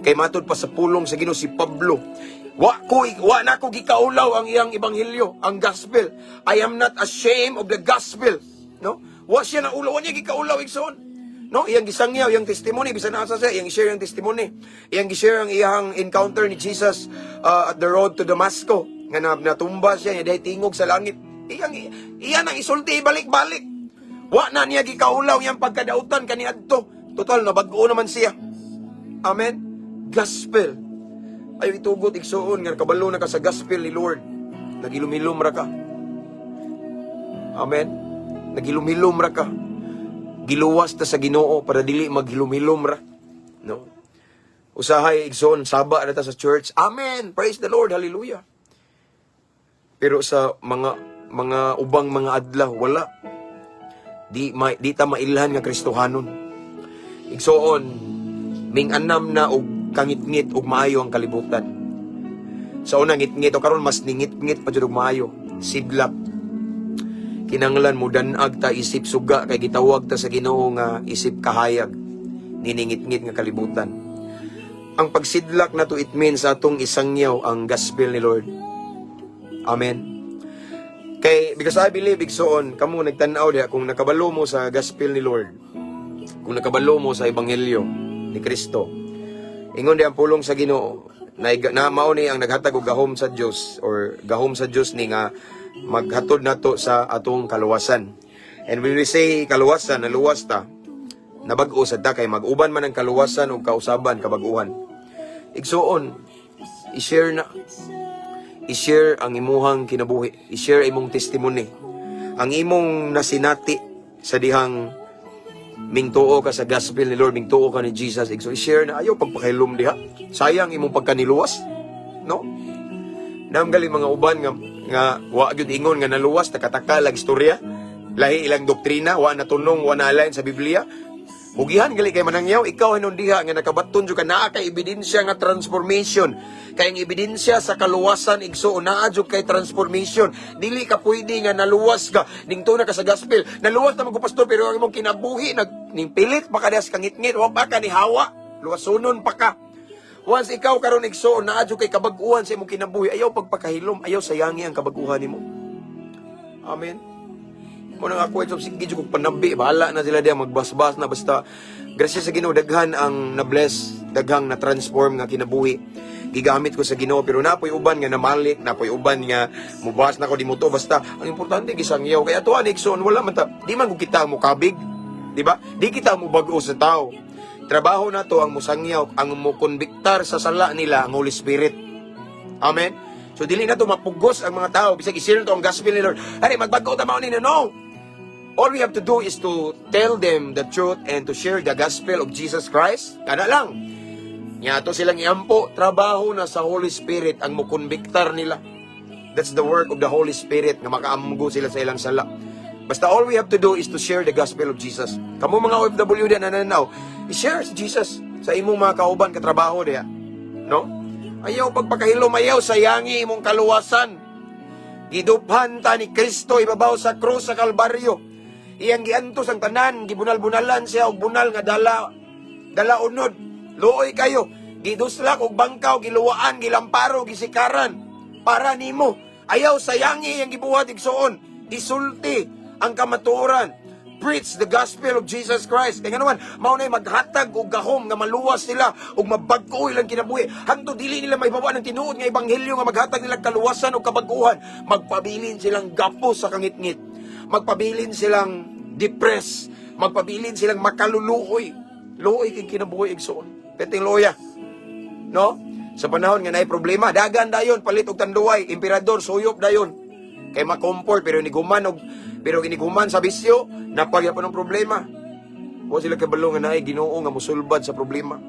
Kay matud pa sa pulong sa Ginoo si Pablo, "Wa nako gikaulaw ang iyang ebanghelyo, ang gospel. I am not ashamed of the gospel." No? Wa siya na ulaw, wa niya gikaulaw, igsoon. No, iyang gisangyaw, iyang testimony, bisan asa siya, iyang share ang testimony. Iyang gi-share ang iyang encounter ni Jesus at the road to Damasco nga natumba siya, niya tingog sa langit. Iyang ang isulti balik-balik. Wa na niya gikaulaw iyang pagkadautan kaniadto. Total, nabag-o naman siya. Amen. Gospel. Ayaw itugot, igsuon, nga kabalo na ka sa gospel ni Lord. Nagilumilom ra ka. Amen. Nagilumilom ra ka. Giluwas ta sa Ginoo para dili maghilom-hilom ra. No? Usahay, igsoon, saba na ta sa church. Amen. Praise the Lord. Hallelujah. Pero sa mga ubang mga adlaw, wala. Di ta mailhan nga Kristohanon. Igsoon, ming-anam na og kangitngit og maayo ang kalibutan. Sa una ngitngit o karon mas ningitngit pa jud og maayo. Sidlak. Kinanglan mo danag ta isip suga kay gitawag ta sa Ginoo nga isip kahayag niningitngit nga kalibutan. Ang pagsidlak nato, it means atong isangyaw ang gospel ni Lord. Amen. Kay because I believe, igsoon, kamo nagtan-aw diha, kung nakabalo mo sa gospel ni Lord, kung nakabalo mo sa ebanghelyo ni Kristo, ingon di ang pulong sa Ginoo na mao ni ang naghatag og gahom sa Dios or gahom sa Dios ni nga maghatod nato sa atong kaluwasan. And when we say kaluwasan, naluwas ta, nabag-o sad ta kay mag-uban man ang kaluwasan ug kausaban, kabag-uhan. Igsuon, i-share na, i-share ang imuhang kinabuhi, i-share imong testimony. Ang imong nasinati sa dihang mingtuo ka sa gospel ni Lord, mingtuo ka ni Jesus, igso, i-share na, ayaw pagpakahilom diha. Sayang imong pagkaniluwas. No? Nam gali mga uban nga wa gyud ingon nga naluwas, nakataka lag istorya. Lahi ilang doktrina, wa na tunong, wa na align sa Biblia. Mugihan gali kay manangyaw, ikaw hinon diha nga nakabaton jud ka, naa kay ebidensya nga transformation. Kay ang ebidensya sa kaluwasan, igsuon, naa jud kay transformation. Dili ka pwede nga naluwas ka, ning na ka sa gospel. Naluwas na man ko, pastor, pero ang imong kinabuhi nag ning pilit pa ka diha sa kangitngit, wa pa ka ni hawa, luwasunon pa ka. Once ikaw karon, igsuon, naa jud kay kabag-uhan sa imong kinabuhi, ayaw pagpakahilom, ayaw sayangi ang kabag-uhan nimo. Amen. Mo nang ako ito, sige jud kog panabi, bahala na sila diya magbasbas na, basta grasya sa Ginoo, daghan ang na-bless, daghang na-transform nga kinabuhi. Gigamit ko sa Ginoo, pero napoy uban nga namalik, napoy uban nga mubas na ko di mo to, basta ang importante gisangyaw. Kaya tuwa ni igsoon, wala man ta, di man ko kita mo kabig, di ba? Di kita mo bag-o sa tao. Trabaho na to ang musangyaw, ang mo konbiktar sa sala nila ang Holy Spirit. Amen. So dili na to mapugos ang mga tao bisag i-share to ang gospel ni Lord. Hari magbag-o ta mao ninyo, no. All we have to do is to tell them the truth and to share the gospel of Jesus Christ. Kana lang. Nya ato silang iampo, trabaho na sa Holy Spirit ang mokonbiktar nila. That's the work of the Holy Spirit nga makaamgo sila sa ilang sala. Basta all we have to do is to share the gospel of Jesus. Kamo mga OFW diyan nananaw, i-share si Jesus sa imong mga kauban katrabaho diya. No? Ayaw pagpakahilom, ayaw sayangi imong kaluwasan. Giduphan ta ni Kristo ibabaw sa krus sa Kalbaryo. Iyang giantos ang tanan, gibunal-bunalan siya og bunal nga dala dala unod. Luoy kayo. Giduslak og bangkaw, giluwaan, gilamparo, gisikaran para nimo. Ayaw sayangi ang gibuhat, igsuon. Isulti ang kamatuoran. Preach the gospel of Jesus Christ. Kaya nga naman, mao na'y maghatag og gahom nga maluwas sila ug mabag-o ilang kinabuhi. Hangtod dili nila mahibaw ang tinuod nga ebanghelyo nga maghatag nila kaluwasan ug kabag-uhan, magpabilin silang gapos sa kangitngit. Magpabilin silang depressed. Magpabilin silang makaluluoy. Luoy kay kinabuhi, igsuon. Peting luoya. No? Sa panahon nga naay problema, dagan dayon palit og Tanduay, Emperador, suyop dayon. Kay ma-comfort, pero iniguman sa bisyo, napagya pa ng problema. Wa sila kabalo nga naay Ginoo nga musulbad sa problema.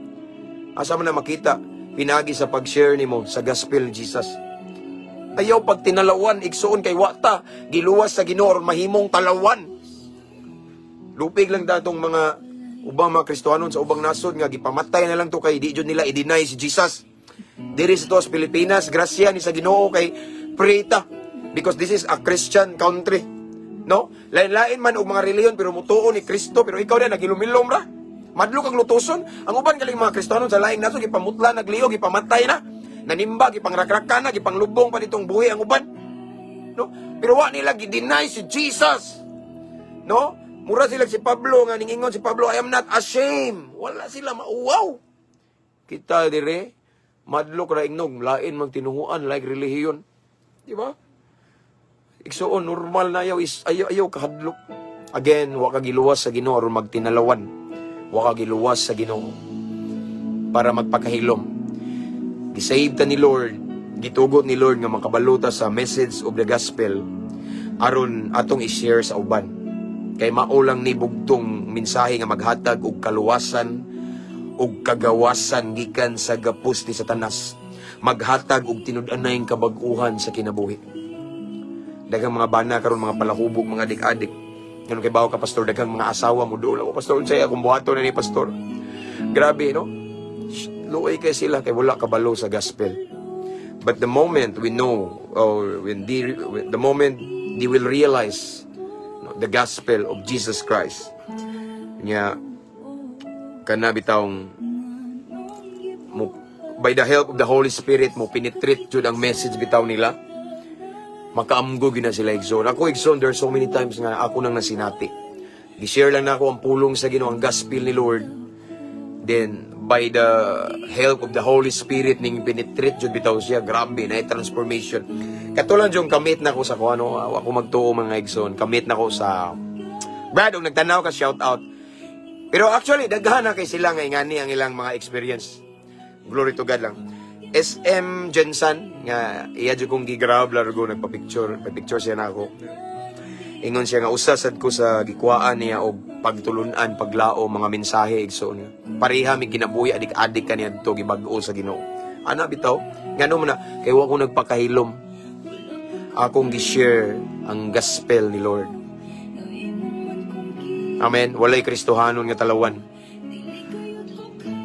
Asa man na makita? Pinagi sa pag-share nimo sa gospel ni Jesus. Ayaw pag tinalawan, igsuon, kay wa ta giluwas sa Ginoo aron mahimong talawan. Lupig lang datong mga ubang mga Kristohanon sa ubang nasod nga gipamatay na lang to kay di jud nila i-deny si Jesus. Diri sa to sa Pilipinas, grasya ni sa Ginoo kay pray ta because this is a Christian country. No? Lain-lain man og mga relihiyon pero mutuo ni Kristo, pero ikaw na nagilumilom ra. Madlok ang lutuson. Ang uban galing mga Kristiyano sa laing nasod gipamutla, nagliog, gipamatay na. Nanimba, gipangrakrakan na, gipanglubong pa ditong buhi ang uban. No? Pero wa nila gi-deny si Jesus. No? Mura sila si Pablo nga ningingon si Pablo, "I am not ashamed." Wala sila mauwaw. Kita dire madlok ra ingnog, lain mang tinuhuan, like relihiyon. Di ba? Igsuon, normal na ayaw is ayaw ayaw kahadlok. Again, wa ka giluwas sa Ginoo aron magtinalawan. Wa ka giluwas sa Ginoo para magpakahilom. Gisave ta ni Lord, gitugot ni Lord nga makabalo ta sa message of the gospel aron atong i-share sa uban. Kay mao lang ni bugtong mensahe nga maghatag og kaluwasan ug kagawasan gikan sa gapos ni Satanas. Maghatag og tinud-anay kabag-uhan sa kinabuhi. Daghang mga bana karon, mga palahubog, mga adik-adik. Ngano kay bawo ka, pastor, daghang mga asawa mo dool ako, pastor, unsay akong buhaton na ni, pastor? Grabe, no? Luoy kay sila kay wala kabalo sa gospel. But the moment we know or when the moment they will realize, no, the gospel of Jesus Christ nya kana bitawng mo, by the help of the Holy Spirit, mo penetrate jud ang message bitaw nila, makaamgo gina sila, igsoon. Ako, igsoon, there are so many times nga ako nang nasinati. Gi-share lang nako ang pulong sa Ginoo, ang gospel ni Lord. Then, by the help of the Holy Spirit, ning penetrate jud bitaw siya. Grabe, na transformation. Katulad yung kamit na ko sa kuano, ako magtuo, mga igsoon, kamit na ko sa Brad, og nagtanaw ka, shout out. Pero actually, daghan na kay sila nga ingani ang ilang mga experience. Glory to God lang. SM Jensen nga iya jud kong gigrab largo, nagpa-picture, pa-picture siya na ako. Ingon siya nga usa sad ko sa gikuhaan niya og pagtulunan, paglao mga mensahe, igsoon niya. Pareha mi kinabuhi, adik-adik kaniadto, gibag-o sa Ginoo. Ana bitaw, ngano man na kay wa ko nagpakahilom. Akong gi-share ang gospel ni Lord. Amen. Walay Kristohanon nga talawan.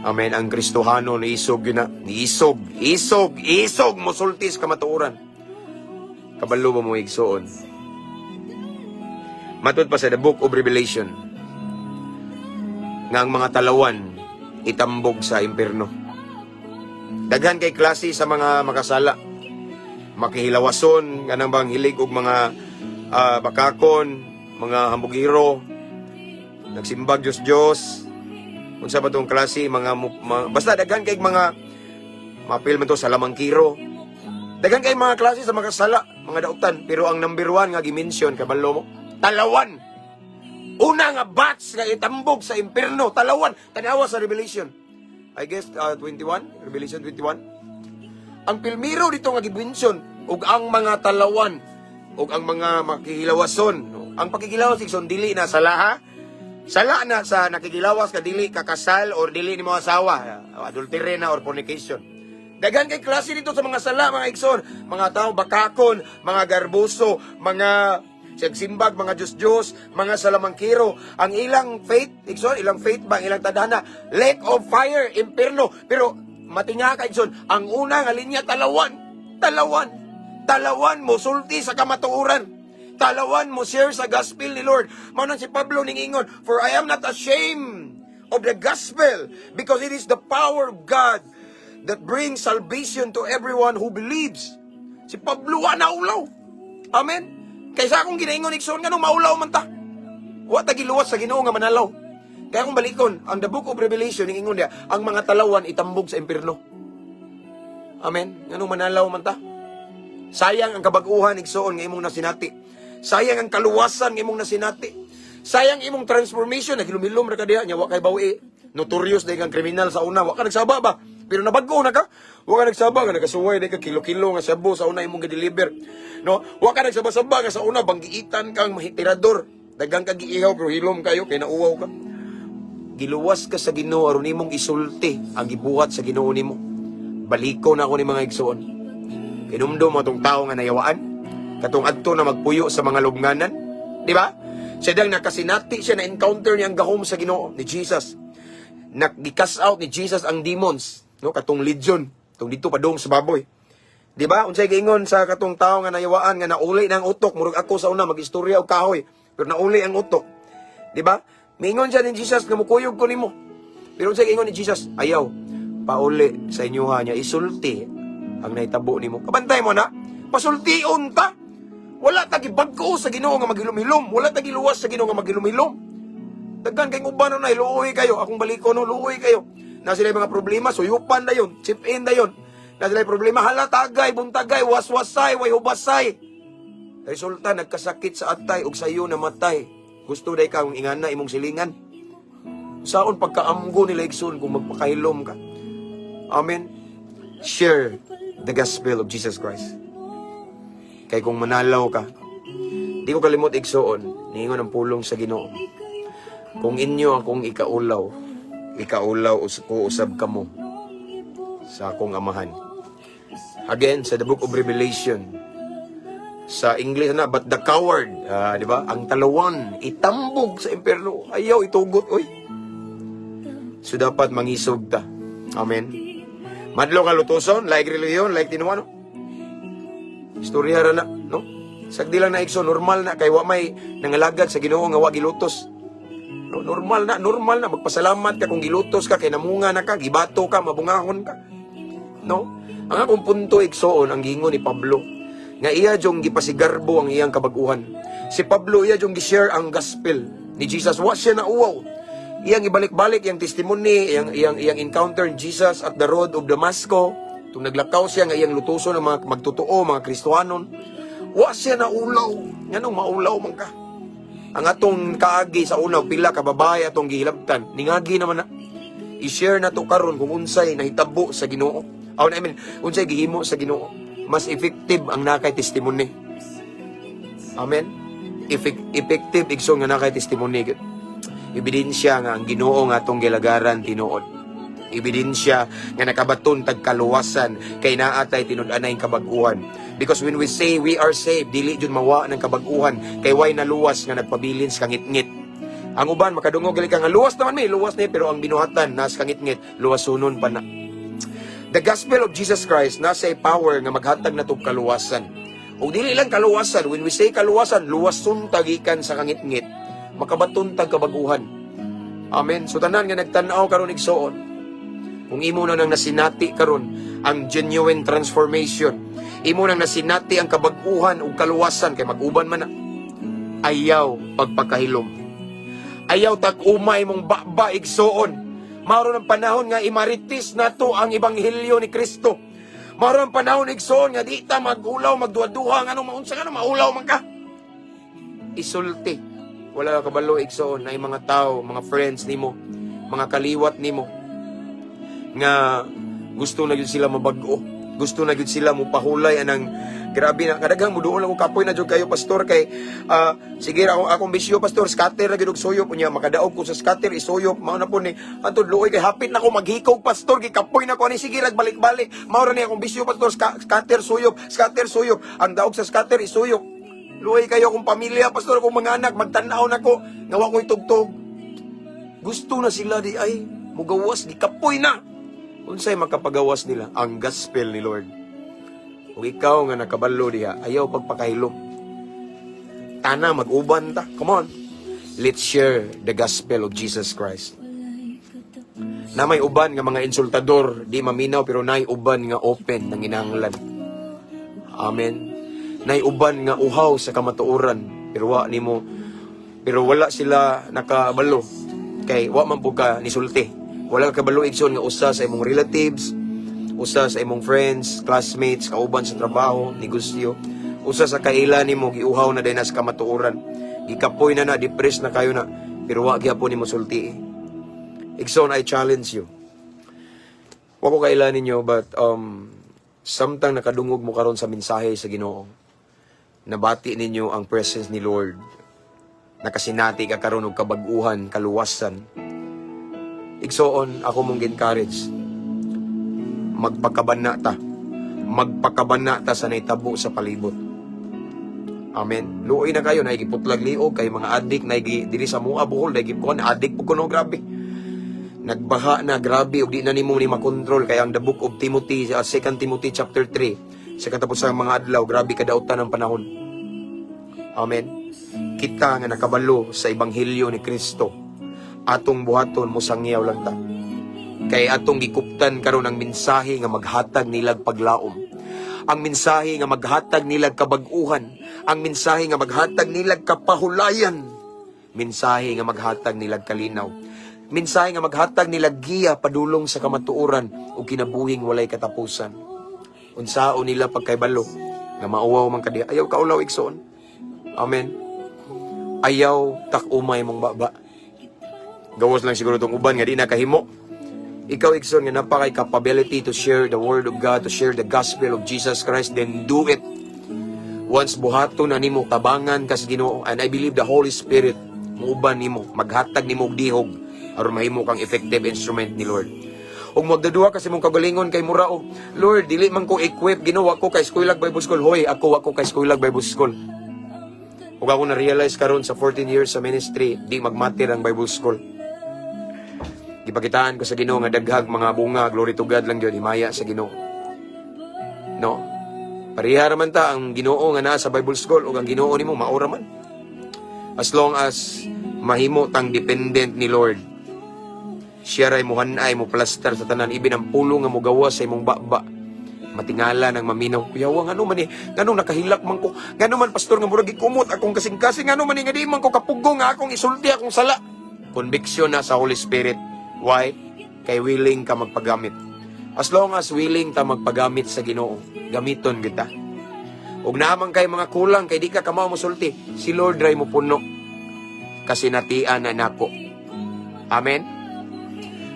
Amen. Ang Kristohano ni isog yun na. Ni isog, isog, isog, musulti sa kamatuoran. Kabalo ba mo, igsoon? Matud pa sa the Book of Revelation nga ang mga talawan itambog sa impierno. Daghan kay klase sa mga makasala. Makihilawason, kanang bang hilig og mga bakakon, mga hambugiro, nagsimbag Diyos Diyos, unsa ba tong klase mga, mga basta daghan kay mga mapil man to sa lamangkiro. Daghan kay mga klase sa mga sala, mga dautan, pero ang number one nga gi-mention, kabalo mo, talawan. Una nga batch nga itambog sa impierno, talawan. Tanawa sa Revelation. I guess 21, Revelation 21. Ang pilmiro dito nga gi-mention ug ang mga talawan ug ang mga makihilawason. Ang pakikilawas, igsoon, dili na sala ha. Sala na sa nakikilawas ka dili ka kasal or dili nimo asawa, adultery na or fornication. Daghan kay klase dito sa mga sala, mga igsoon, mga tao bakakon, mga garbuso, mga sigsimbag, mga Diyos-Diyos, mga salamangkiro. Ang ilang faith, igsoon, ilang faith ba, ang ilang tadhana, lake of fire, impierno. Pero matinga ka, igsoon, ang una nga linya, talawan, talawan, talawan mo sulti sa kamatuoran. Talawan mo share sa gospel ni Lord. Mao nang si Pablo ning ingon, "For I am not ashamed of the gospel because it is the power of God that brings salvation to everyone who believes." Si Pablo wa naulaw. Amen. Kaysa akong ginaingon, igsoon, nganong maulaw man ta? Wa ta giluwas sa Ginoo nga manalaw. Kaya kung balikon, ang the Book of Revelation ning ingon diya, ang mga talawan itambog sa impierno. Amen. Nganong manalaw man ta? Sayang ang kabag-uhan, igsoon, nga imong nasinati. Sayang ang kaluwasan nga imong nasinati. Sayang imong transformation, naghilom-hilom ra ka diha nya wa kay bawi. Notorious day kang kriminal sa una, wa ka nagsaba ba? Pero nabag-o na ka. Wa ka nagsaba nga nagasuway day ka kilo-kilo nga shabu sa una imong gi-deliver. No? Wa ka nagsaba-saba nga sa una banggiitan kang mahitirador. Daghang ka giihaw pero hilom kayo kay nauwaw ka. Giluwas ka sa Ginoo aron nimong isulti ang gibuhat sa Ginoo nimo. Baliko na ako ni mga igsoon. Kinumdum atong tao nga nayawaan, katong adto na magpuyo sa mga lubnganan, di ba? Siya dang nakasinati siya, na encounter niya ang gahom sa Ginoo ni Jesus. Nag-cast out ni Jesus ang demons, no, katong legion, tong dito padung sa baboy. Di ba? Unsay giingon sa katong tao nga nayawaan nga nauli na ang utok, murag ako sa una magistorya og kahoy, pero nauli ang utok. Di ba? Miingon siya ni Jesus nga mukuyog ko nimo. Pero unsay giingon ni Jesus? Ayaw. Pauli sa inyoha niya, isulti ang nahitabo nimo. Kabantay mo na. Pasultion ta. Wala ta gibag-o sa Ginoo nga maghilom-hilom. Wala ta giluwas sa Ginoo nga maghilom-hilom. Daghan kay uban na luoy kayo. Akong baliko no, luoy kayo. Na sila mga problema, suyupan na yun, chip in na yun. Na sila problema, hala tagay, buntagay, waswasay, way hubasay. Resulta, nagkasakit sa atay ug sayo namatay. Gusto day kang ingana imong silingan. Saon pagkaamgo nila, igsoon, kung magpakahilom ka? Amen. Share the gospel of Jesus Christ. Kay kung manalaw ka, di ko kalimot, igsoon, niingon ang pulong sa Ginoo. Kung inyo akong ikaulaw, ikaulaw ko usab kamo sa akong Amahan. Again, sa the Book of Revelation, sa English na, "But the coward," ah, di ba? Ang talawan, itambog sa impyerno. Ayaw, itugot, oy. So dapat mangisog ta. Amen. Madlo ka lutuson, like relihiyon, like tinuan, no? Istorya ra na, no? Sagdi lang na, igsoon, normal na kay wa may nangalagad sa Ginoo nga wa gilutos. No, normal na, normal na magpasalamat ka kung gilutos ka kay namunga na ka, gibato ka, mabungahon ka. No? Ang akong punto, igsoon, ang giingon ni Pablo nga iya jong gipasigarbo ang iyang kabaguhan. Si Pablo, iya jong gi-share ang gospel ni Jesus. Wa siya na uwaw. Iyang ibalik-balik iyang testimony, iyang encounter ni Jesus at the road of Damasco. Tung naglakaw siya nga iyang lutuson ng mga magtotoo, mga Kristohanon. Wa siya na ulaw. Nganong maulaw man ka? Ang atong kaagi sa una, pila ka babae atong gihilabtan. Ningagi naman na. I-share na to karon kung unsay nahitabo sa Ginoo. Oh, I mean, unsay gihimo sa Ginoo. Mas effective ang nakay testimony. Amen. Effective, igsoon, nga nakay testimony. Ebidensya nga ang Ginoo nga atong gilagaran tinuod. Ebidensya nga nakabaton tag kaluwasan kay naa tay tinud-anay kabag-uhan. Because when we say we are saved, dili jud mawa ng kabag-uhan kay way naluwas nga nagpabilin sa kangitngit. Ang uban makadungog gali ka nga luwas naman mi, luwas ni, pero ang binuhatan nas kangitngit, luwasunon pa na. The gospel of Jesus Christ nasa power nga maghatag na og kaluwasan. Ug dili lang kaluwasan, when we say kaluwasan, luwason ta gikan sa kangitngit, makabaton tag kabaguhan. Amen. So tanan nga nagtan-aw karon, igsoon, kung imo na nang nasinati karon ang genuine transformation, imo nang nasinati ang kabag-uhan ug kaluwasan kay mag-uban man na. Ayaw pagpakahilom. Ayaw tag-umay mong baba, igsoon. Maroon ang panahon nga imaritis nato ang ebanghelyo ni Kristo. Maroon ang panahon, igsoon, nga di ta magulaw, magduha-duha, nga anong maunsa nga maulaw man ka. Isulti. Wala ka kabalo, igsoon, na mga tao, mga friends nimo, mga kaliwat nimo nga gusto na gyud sila mabag-o. Gusto na gyud sila mo pahulay anang grabe na kadaghang muduol ako, "Kapoy na jud kayo, pastor, kay sige ra akong akong bisyo, pastor, scatter ra gyud og suyop. Unya makadaog ko sa scatter, isuyop." Mao na po ni antod, "Luoy kay hapit na ko maghikog, pastor, gikapoy na ko ani, sige rag balik-balik. Mao ra ni akong bisyo, pastor, scatter suyop, scatter suyop, ang daog sa scatter isuyop. Luoy kayo akong pamilya, pastor, akong mga anak magtan-aw nako nga wa ko'y tugtog." Gusto na sila di ay mugawas, gikapoy na. Unsay makapagawas nila? Ang gospel ni Lord. Ug ikaw nga nakabalo diha, ayaw pagpakahilom. Tana, mag-uban ta. Come on. Let's share the gospel of Jesus Christ. Na may uban nga mga insultador, di maminaw, pero nay uban nga open ng inanglan. Amen. Nay uban nga uhaw sa kamatuoran, pero wa nimo pero wala sila nakabalo kay wa man pud ka nisulti. Wala ka kabalo, igsoon, nga usa sa imong relatives, usa sa imong friends, classmates, kauban sa trabaho, negosyo, usa sa kaila nimo giuhaw na din na sa kamatuoran. Gikapoy na na, depressed na kayo na, pero wa gyapon nimo sulti. Igsoon, I challenge you. Wa ko kaila ninyo, but samtang nakadungog mo karon sa mensahe sa Ginoo, nabati ninyo ang presence ni Lord. Nakasinati ka karon og kabag-uhan, kaluwasan. Igsoon, ako mong encourage. Magpakabana ta. Magpakabana ta sa naitabo sa palibot. Amen. Luoy na kayo, naigiputlag liog kay mga adik, naigi diri sa Mua Bohol, naigi kuan adik po kuno, grabe. Nagbaha na grabe ug di na nimo ni makontrol kay ang the Book of Timothy, 2 Timothy chapter 3, sa katapusang mga adlaw, grabe kadautan ang panahon. Amen. Kita nga nakabalo sa ebanghelyo ni Kristo, atong buhaton, mosangyaw lang ta. Kay atong gikuptan karon ang mensahe nga maghatag nilag paglaom. Ang mensahe nga maghatag nilag kabag-uhan. Ang mensahe nga maghatag nilag kapahulayan. Mensahe nga maghatag nilag kalinaw. Mensahe nga maghatag nilag giya padulong sa kamatuoran ug kinabuhing walay katapusan. Unsaon nila pagkaybalo nga mauwaw man kadiha. Ayaw kaulaw, igsoon. Amen. Ayaw tak-umay mong baba. Gawas lang siguro tong uban nga di na kahimo. Ikaw, igsoon, nga napakay capability to share the word of God, to share the gospel of Jesus Christ, then do it. Once buhaton na nimo, tabangan kas Ginoo, and I believe the Holy Spirit muuban nimo, maghatag nimo og dihog aron mahimo kang effective instrument ni Lord. Ug magdadua kasi mong kagalingon kay mura og, "Lord, dili man ko equip, Ginoo, ako kay eskwela Bible School." Hoy, ako ako kay eskwela Bible School. Ug ako na realize karon sa 14 years sa ministry, di magmatter ang Bible school. Gipakitaan ko sa Ginoo nga daghag mga bunga, glory to God lang gyud, himaya sa Ginoo. No? Pareha ra man ta ang Ginoo nga naa sa Bible school ug ang Ginoo nimo mao ra man. As long as mahimo tang dependent ni Lord. Siya ray muhanay mo plaster sa tanan, ibin ang pulong nga mugawas sa imong baba. Matingala nang maminaw. "Kuyawa, ngano man ni, nganong nakahilak man ko? Ngano man, pastor, nga murag gikumot akong kasing-kasing? Ngano man ni nga di man ko kapugong nga akong isulti akong sala?" Conviction na sa Holy Spirit. Why? Kay willing ka magpagamit. As long as willing ta magpagamit sa Ginoo, gamiton kita. Ug naman kay mga kulang kay di ka kamao mosulti, si Lord ray mo puno. Kasi natian na nako. Amen.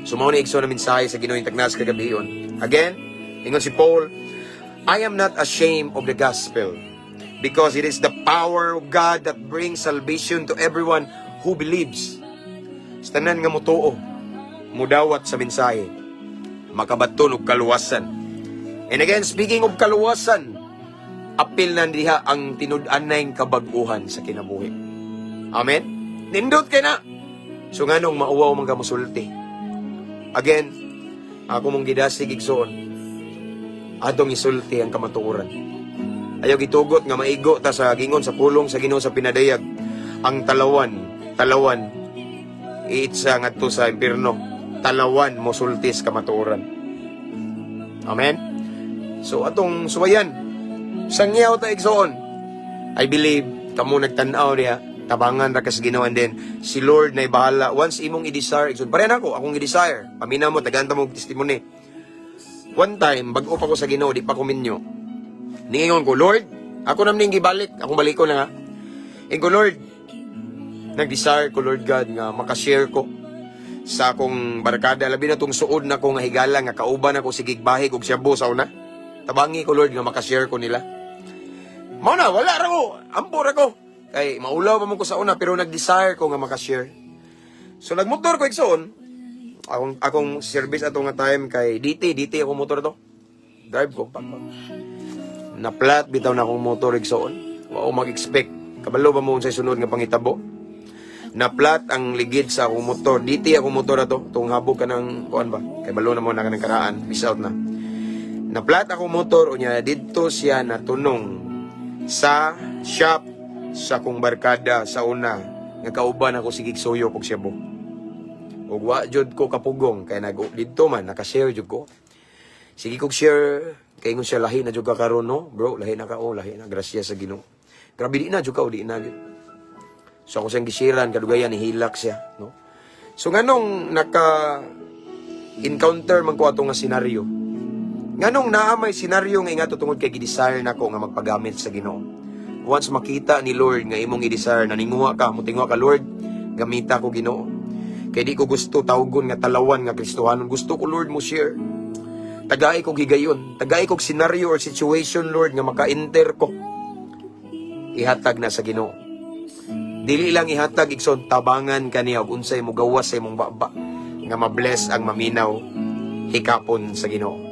So mao ni, igsoon, na mensahe sa Ginoo tagnas kagabion. Again, ingon si Paul, "I am not ashamed of the gospel because it is the power of God that brings salvation to everyone who believes." Sa tanan nga mutuo, mudawat sa mensahe, makabaton og kaluwasan. And again, speaking of kaluwasan, apil na diha ang tinud-anay kabag-uhan sa kinabuhi. Amen? Nindot kay na. So nganong mauwaw man ka mosulti? Again, ako mong gidasig, igsoon, atong isulti ang kamatuoran. Ayaw gitugot nga maigo ta sa gingon sa pulong sa Ginoo sa Pinadayag. "Ang talawan, talawan, iitsa ngadto sa impierno. Talawan mosulti sa kamatuoran." Amen? So atong suwayan. Sangyaw ta, igsoon. I believe kamo nagtan-aw diha, tabangan ra ka sa Ginoo and then si Lord na bahala once imong i-desire, igsoon. Pareha nako, akong i-desire. Paminaw mo, tagaan ta mo og testimony. One time, bag-o pa ko sa Ginoo, di pa ko minyo. Ningingon ko, "Lord," ako naman ning gibalik, akong baliko na nga. Ingon ko, "Lord, nag-desire ko, Lord God, nga makashare ko sa akong barkada, labi na tong suod na ko nga higala, nga kauban ako sige bahig og shabu sa una. Tabangi ko, Lord, nga makashare ko nila." Mao na, wala ra ko, ampo ra ko. Kay maulaw pa mo ko sa una, pero nag-desire ko nga makashare. So nagmotor ko, igsoon, akong service ato nga time kay DT, DT ako motor to. Drive ko, pak, pak. Na-flat bitaw na akong motor, igsoon. Wa ko mag-expect. Kabalo ba mo unsay sunod nga pangitabo? Na-flat ang ligid sa akong motor. DT akong motor ato. Tung habog ka ng kuan ba? Kay balo na mo na ka ng karaan. Miss out na. Na-flat akong motor unya didto siya natunong sa shop sa akong barkada sa una nga kauban ako sige suyo kog shabu. Ug wa jud ko kapugong kay nag didto man naka-share jud ko. Sige kog share kay ingon siya, "Lahi na jud ka karon, no, bro, lahi na ka, oh, lahi na, grasya sa Ginoo. Grabe, di na jud ka, o di na gyud." So ako siyang gishiran kadugayan, nihilak siya, no. So nganong naka encounter man ko ato nga senaryo? Nganong naa may senaryo nga ingato? Tungod kay gi-desire nako nga magpagamit sa Ginoo. Once makita ni Lord nga imong i-desire, naninguha ka, mutinguha ka, "Lord, gamita ko, Ginoo. Kay di ko gusto tawgon nga talawan nga Kristohanon. Gusto ko, Lord, mo share. Tagai kog higayon, tagai kog scenario or situation, Lord, nga maka-enter ko." Ihatag na sa Ginoo. Dili lang ihatag, igsoon, tabangan kaniya og unsay mogawas sa imong baba nga mabless ang maminaw hikapon sa Ginoo.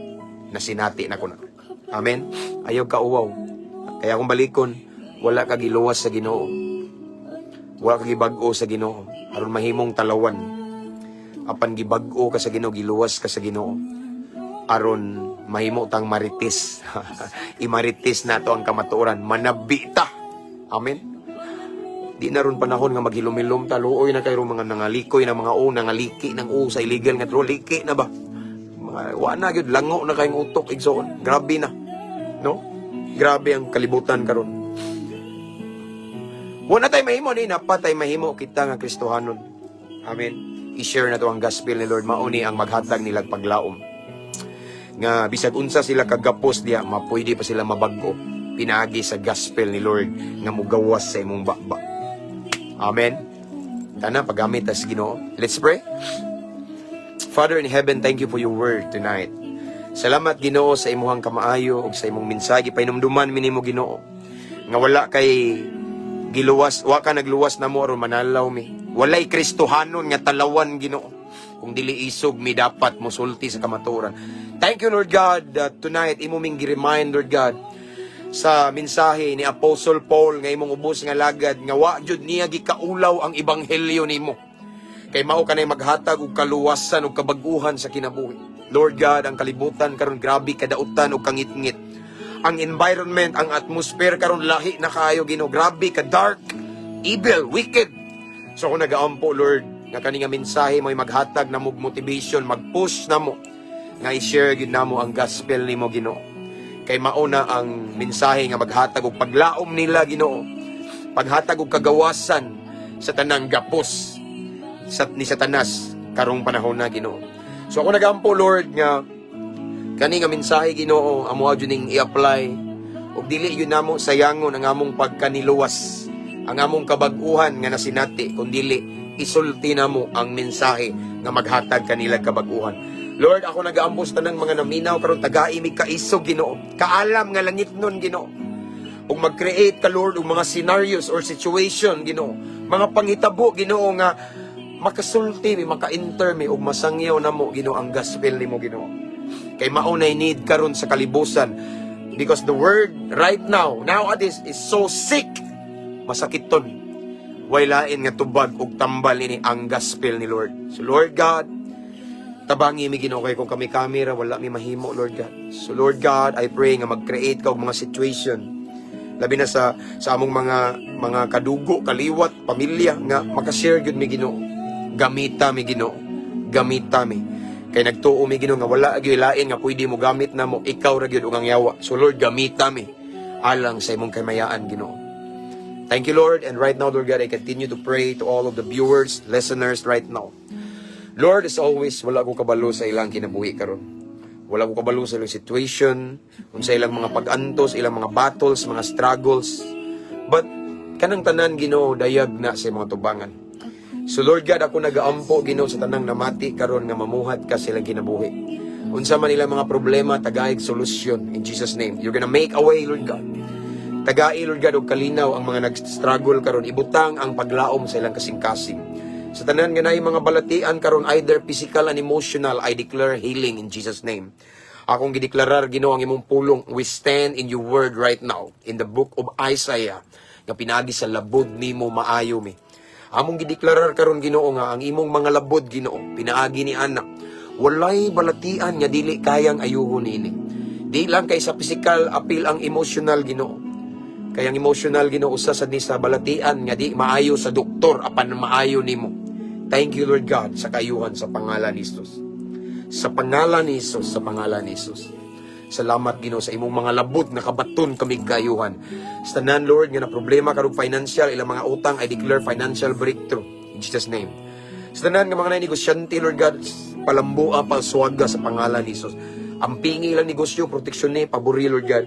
Na sinati na ko na. Amen. Ayaw ka uwaw. Kaya kung balikon, wala ka giluwas sa Ginoo. Wala ka gibag-o sa Ginoo aron mahimong talawan. Apan gibag-o ka sa Ginoo, giluwas ka sa Ginoo aron mahimo tang marites. Imarites nato ang kamatuoran, manabi ta. Amen. Di na ron panahon nga maghilom-hilom ta, luoy na kayo mga nangalikoy na mga o, nangaliki ng o sa illegal nga drug, liki na ba? Mga wa na gyud, lango na kayong utok, igsoon. Grabe na. No? Grabe ang kalibutan karon. Wa na tay mahimo ni napatay mahimo kita nga Kristohanon. Amen. I-share na to ang gospel ni Lord, mao ni ang maghatag nilag paglaom. Nga bisag unsa sila kagapos diha, mapwede pa sila mabag-o pinaagi sa gospel ni Lord nga mugawas sa imong baba. Amen. Tana paggamit tas Ginoo. Let's pray. Father in heaven, thank you for your word tonight. Salamat, Ginoo, sa imuhang kamaayo ug sa imong mensahe. Pahinumduman mi nimo, Ginoo, nga wala kay giluwas, wa ka nagluwas namo aron manalaw mi. Walay Kristohanon nga talawan, Ginoo, kung dili isog mi dapat mosulti sa kamatuoran. Thank you, Lord God, that tonight imo ming gi-remind, Lord God, sa mensahe ni Apostle Paul nga imong ubos nga lagad, nga wa jud niya gikaulaw ang ebanghelyo nimo. Kay mao kanay maghatag og kaluwasan ug kabag-uhan sa kinabuhi. Lord God, ang kalibutan karon grabe kadautan ug kangitngit. Ang environment, ang atmosphere karon lahi na kaayo, Ginoo, grabe ka dark, evil, wicked. So ako nagaampo, Lord, nga kani nga mensahe mo'y maghatag na mo motivation, mag-push namo nga i-share gyud namo ang gospel nimo, Ginoo. Kay mao na ang mensahe nga maghatag og paglaom nila, Ginoo. Paghatag og kagawasan sa tanang gapos sa ni Satanas karong panahon na, Ginoo. So ako nagampo, Lord, nga kani nga mensahe, Ginoo, amo jud ning i-apply ug dili gyud namo sayangon ang among pagkaniluwas, ang among kabag-uhan nga nasinati, kun dili isulti namo ang mensahe nga maghatag kanila kabag-uhan. Lord, ako nagaampo sa tanang mga naminaw karon, tagai mi kaisog, Ginoo, kaalam nga langit nun, Ginoo. Ug mag-create ka, Lord, og mga scenarios or situation, Ginoo, mga panghitabo, Ginoo, nga makasulti mi, maka-enter mi ug masangyaw namo, Ginoo, ang gospel nimo, Ginoo. Kay mao nay need karon sa kalibusan because the word right now, nowadays, is so sick. Masakiton. Way lain nga tubag ug tambal ini ang gospel ni Lord. So Lord God, tabangi mi, Ginoo, kay kung kami kamera wala mi mahimo, Lord God. So Lord God, I pray nga mag-create ka og mga situation labi na sa among mga kadugo, kaliwat, pamilya nga makashare gyud mi, Ginoo. Gamita mi, Ginoo. Gamita mi. Kay nagtuo mi, Ginoo, nga wala gyud lain nga pwede mo gamit namo, ikaw ra gyud ug ang yawa. So Lord, gamita mi alang sa imong kamayan, Ginoo. Thank you, Lord. And right now, Lord God, I continue to pray to all of the viewers, listeners right now. Lord, as always, wala ko kabalo sa ilang kinabuhi karon. Wala ko kabalo sa ilang situation, kung sa ilang mga pag-antos, ilang mga battles, mga struggles. But kanang tanan, Ginoo, dayag na sa mga tubangan. So Lord God, ako nagaampo, Ginoo, sa tanang namati karon nga mamuhat ka sa ilang kinabuhi. Unsa man ilang mga problema, tagaig solusyon in Jesus' name. You're gonna make a way, Lord God. Tagai, Lord God, og kalinaw ang mga nag-struggle karon, ibutang ang paglaom sa ilang kasing-kasing. Sa tanan nga naay mga balatian karon, either physical and emotional, I declare healing in Jesus' name. Akong gideklarar, Ginoo, ang imong pulong. We stand in your word right now in the book of Isaiah nga pinaagi sa labod nimo maayo mi. Among gideklarar karon, Ginoo, nga ang imong mga labod, Ginoo, pinaagi ni anak, walay balatian nga dili kayang ayuhon niini. Di lang kay sa physical, apil ang emotional, Ginoo. Kay ang emotional, Ginoo, usa sad ni sa balatian nga di maayo sa doktor apan maayo nimo. Thank you, Lord God, sa kaayuhan sa pangalan ni Jesus. Sa pangalan ni Jesus, sa pangalan ni Jesus. Salamat, Ginoo, sa imong mga labot nga kabaton kami kaayuhan. Sa tanan, Lord, nga na problema karong financial, ilang mga utang, I declare financial breakthrough in Jesus' name. Sa tanan nga mga negosyante, Lord God, palambua, palswaga sa pangalan ni Jesus. Ang pingi lang negosyo, proteksyon ni, pabori, Lord God.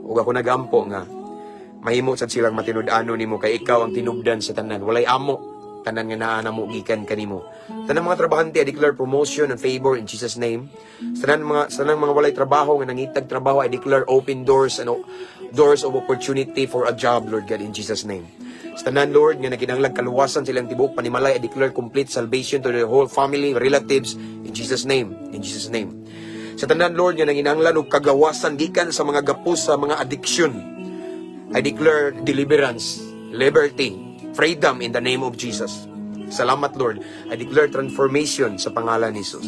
Ug ako nagampo nga mahimo sad silang matinud-ano nimo kay ikaw ang tinubdan sa tanan. Walay amo, tanan nga naa namo gikan kanimo. Tanan mga trabahante, I declare promotion and favor in Jesus' name. Sa tanan mga walay trabaho nga nangitag trabaho, I declare open doors and doors of opportunity for a job, Lord God, in Jesus' name. Sa tanan, Lord, nga naginahanglag kaluwasan sa ilang tibuok panimalay, I declare complete salvation to the whole family, relatives, in Jesus' name. In Jesus' name. Sa tanan, Lord, nga nanginahanglan og kagawasan gikan sa mga gapos sa mga addiction, I declare deliverance, liberty, freedom in the name of Jesus. Salamat, Lord. I declare transformation sa pangalan ni Jesus.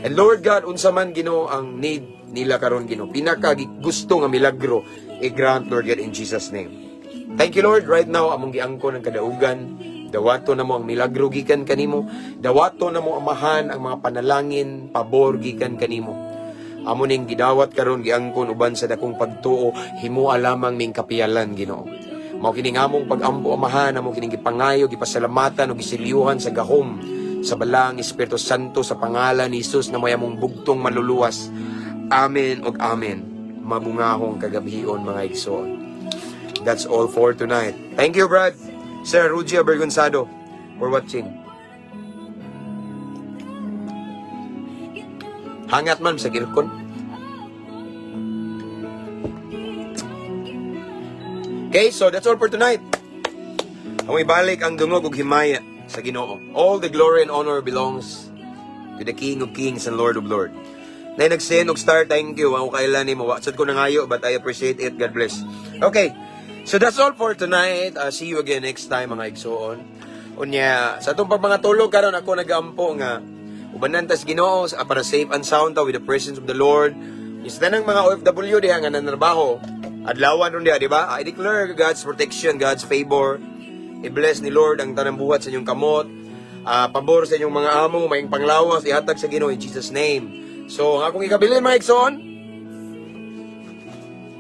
And Lord God, unsa man, Ginoo, ang need nila karon, Ginoo, pinaka gusto nga milagro, i-grant, Lord God, in Jesus' name. Thank you, Lord. Right now, among giangkon ang kadaugan. Dawato namo ang milagro gikan kanimo. Dawato namo, Amahan, ang mga panalangin pabor gikan kanimo. Amo ning gidawat karon, giangkon uban sa dakong pagtuo, himoa lamang ming kapiyalan, Ginoo. Mao kini among pag-ampo, Amahan, amo kining gipangayo, gipasalamatan ug gisilyuhan sa gahom sa Balaang Espiritu Santo sa pangalan ni Jesus na may among bugtong maluluwas. Amen ug amen. Mabungahong kagabhion, mga igsoon. That's all for tonight. Thank you, Brad. Sir Rugia Bergonzado, for watching. Hangat man sa aircon. Okay, so that's all for tonight. Ang ibalik ang dungog ug himaya sa Ginoo. All the glory and honor belongs to the King of Kings and Lord of Lords. Na nag-send og star, thank you. Ako kailan ni mo. Sad ko nangayo, but I appreciate it. God bless. Okay. So that's all for tonight. See you again next time, mga igsoon. Unya, sa atong pagpangatulog karon, ako nagaampo nga ubanan tas Ginoo para safe and sound ta with the presence of the Lord. Is tanang mga OFW diha nga nanarbaho, adlawan ron diha, di ba? I declare God's protection, God's favor. I-bless ni Lord ang tanang buhat sa inyong kamot. Pabor sa inyong mga amo, maayong panglawas, ihatag sa Ginoo in Jesus' name. So, ang akong ikabilin, mga igsoon,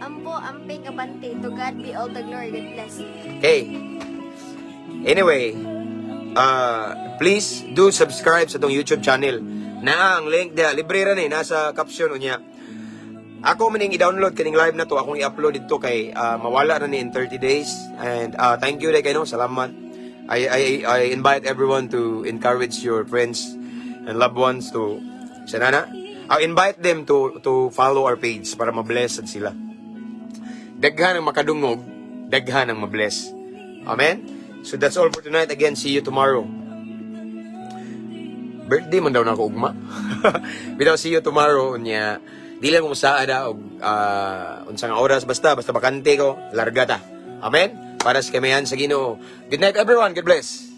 Ampo, amping, abante. To God be all the glory. God bless. Okay. Anyway, please do subscribe sa atong YouTube channel. Na ang link diha, libre ra ni, nasa caption unya. Ako maning i-download kaning live na to, akong i-upload dito kay mawala na ni in 30 days. And thank you kay no, salamat. I invite everyone to encourage your friends and loved ones to sanana. I invite them to follow our page para ma-bless sad sila. Daghan ang makadungog, daghan ang mabless. Amen? So that's all for tonight. Again, see you tomorrow. Birthday man daw na ako ugma. Bitaw, see you tomorrow. Unya, di lang mo saad og unsa nga oras, basta basta bakante ko, larga ta. Amen? Para sa kamayan sa Ginoo. Good night, everyone. God bless.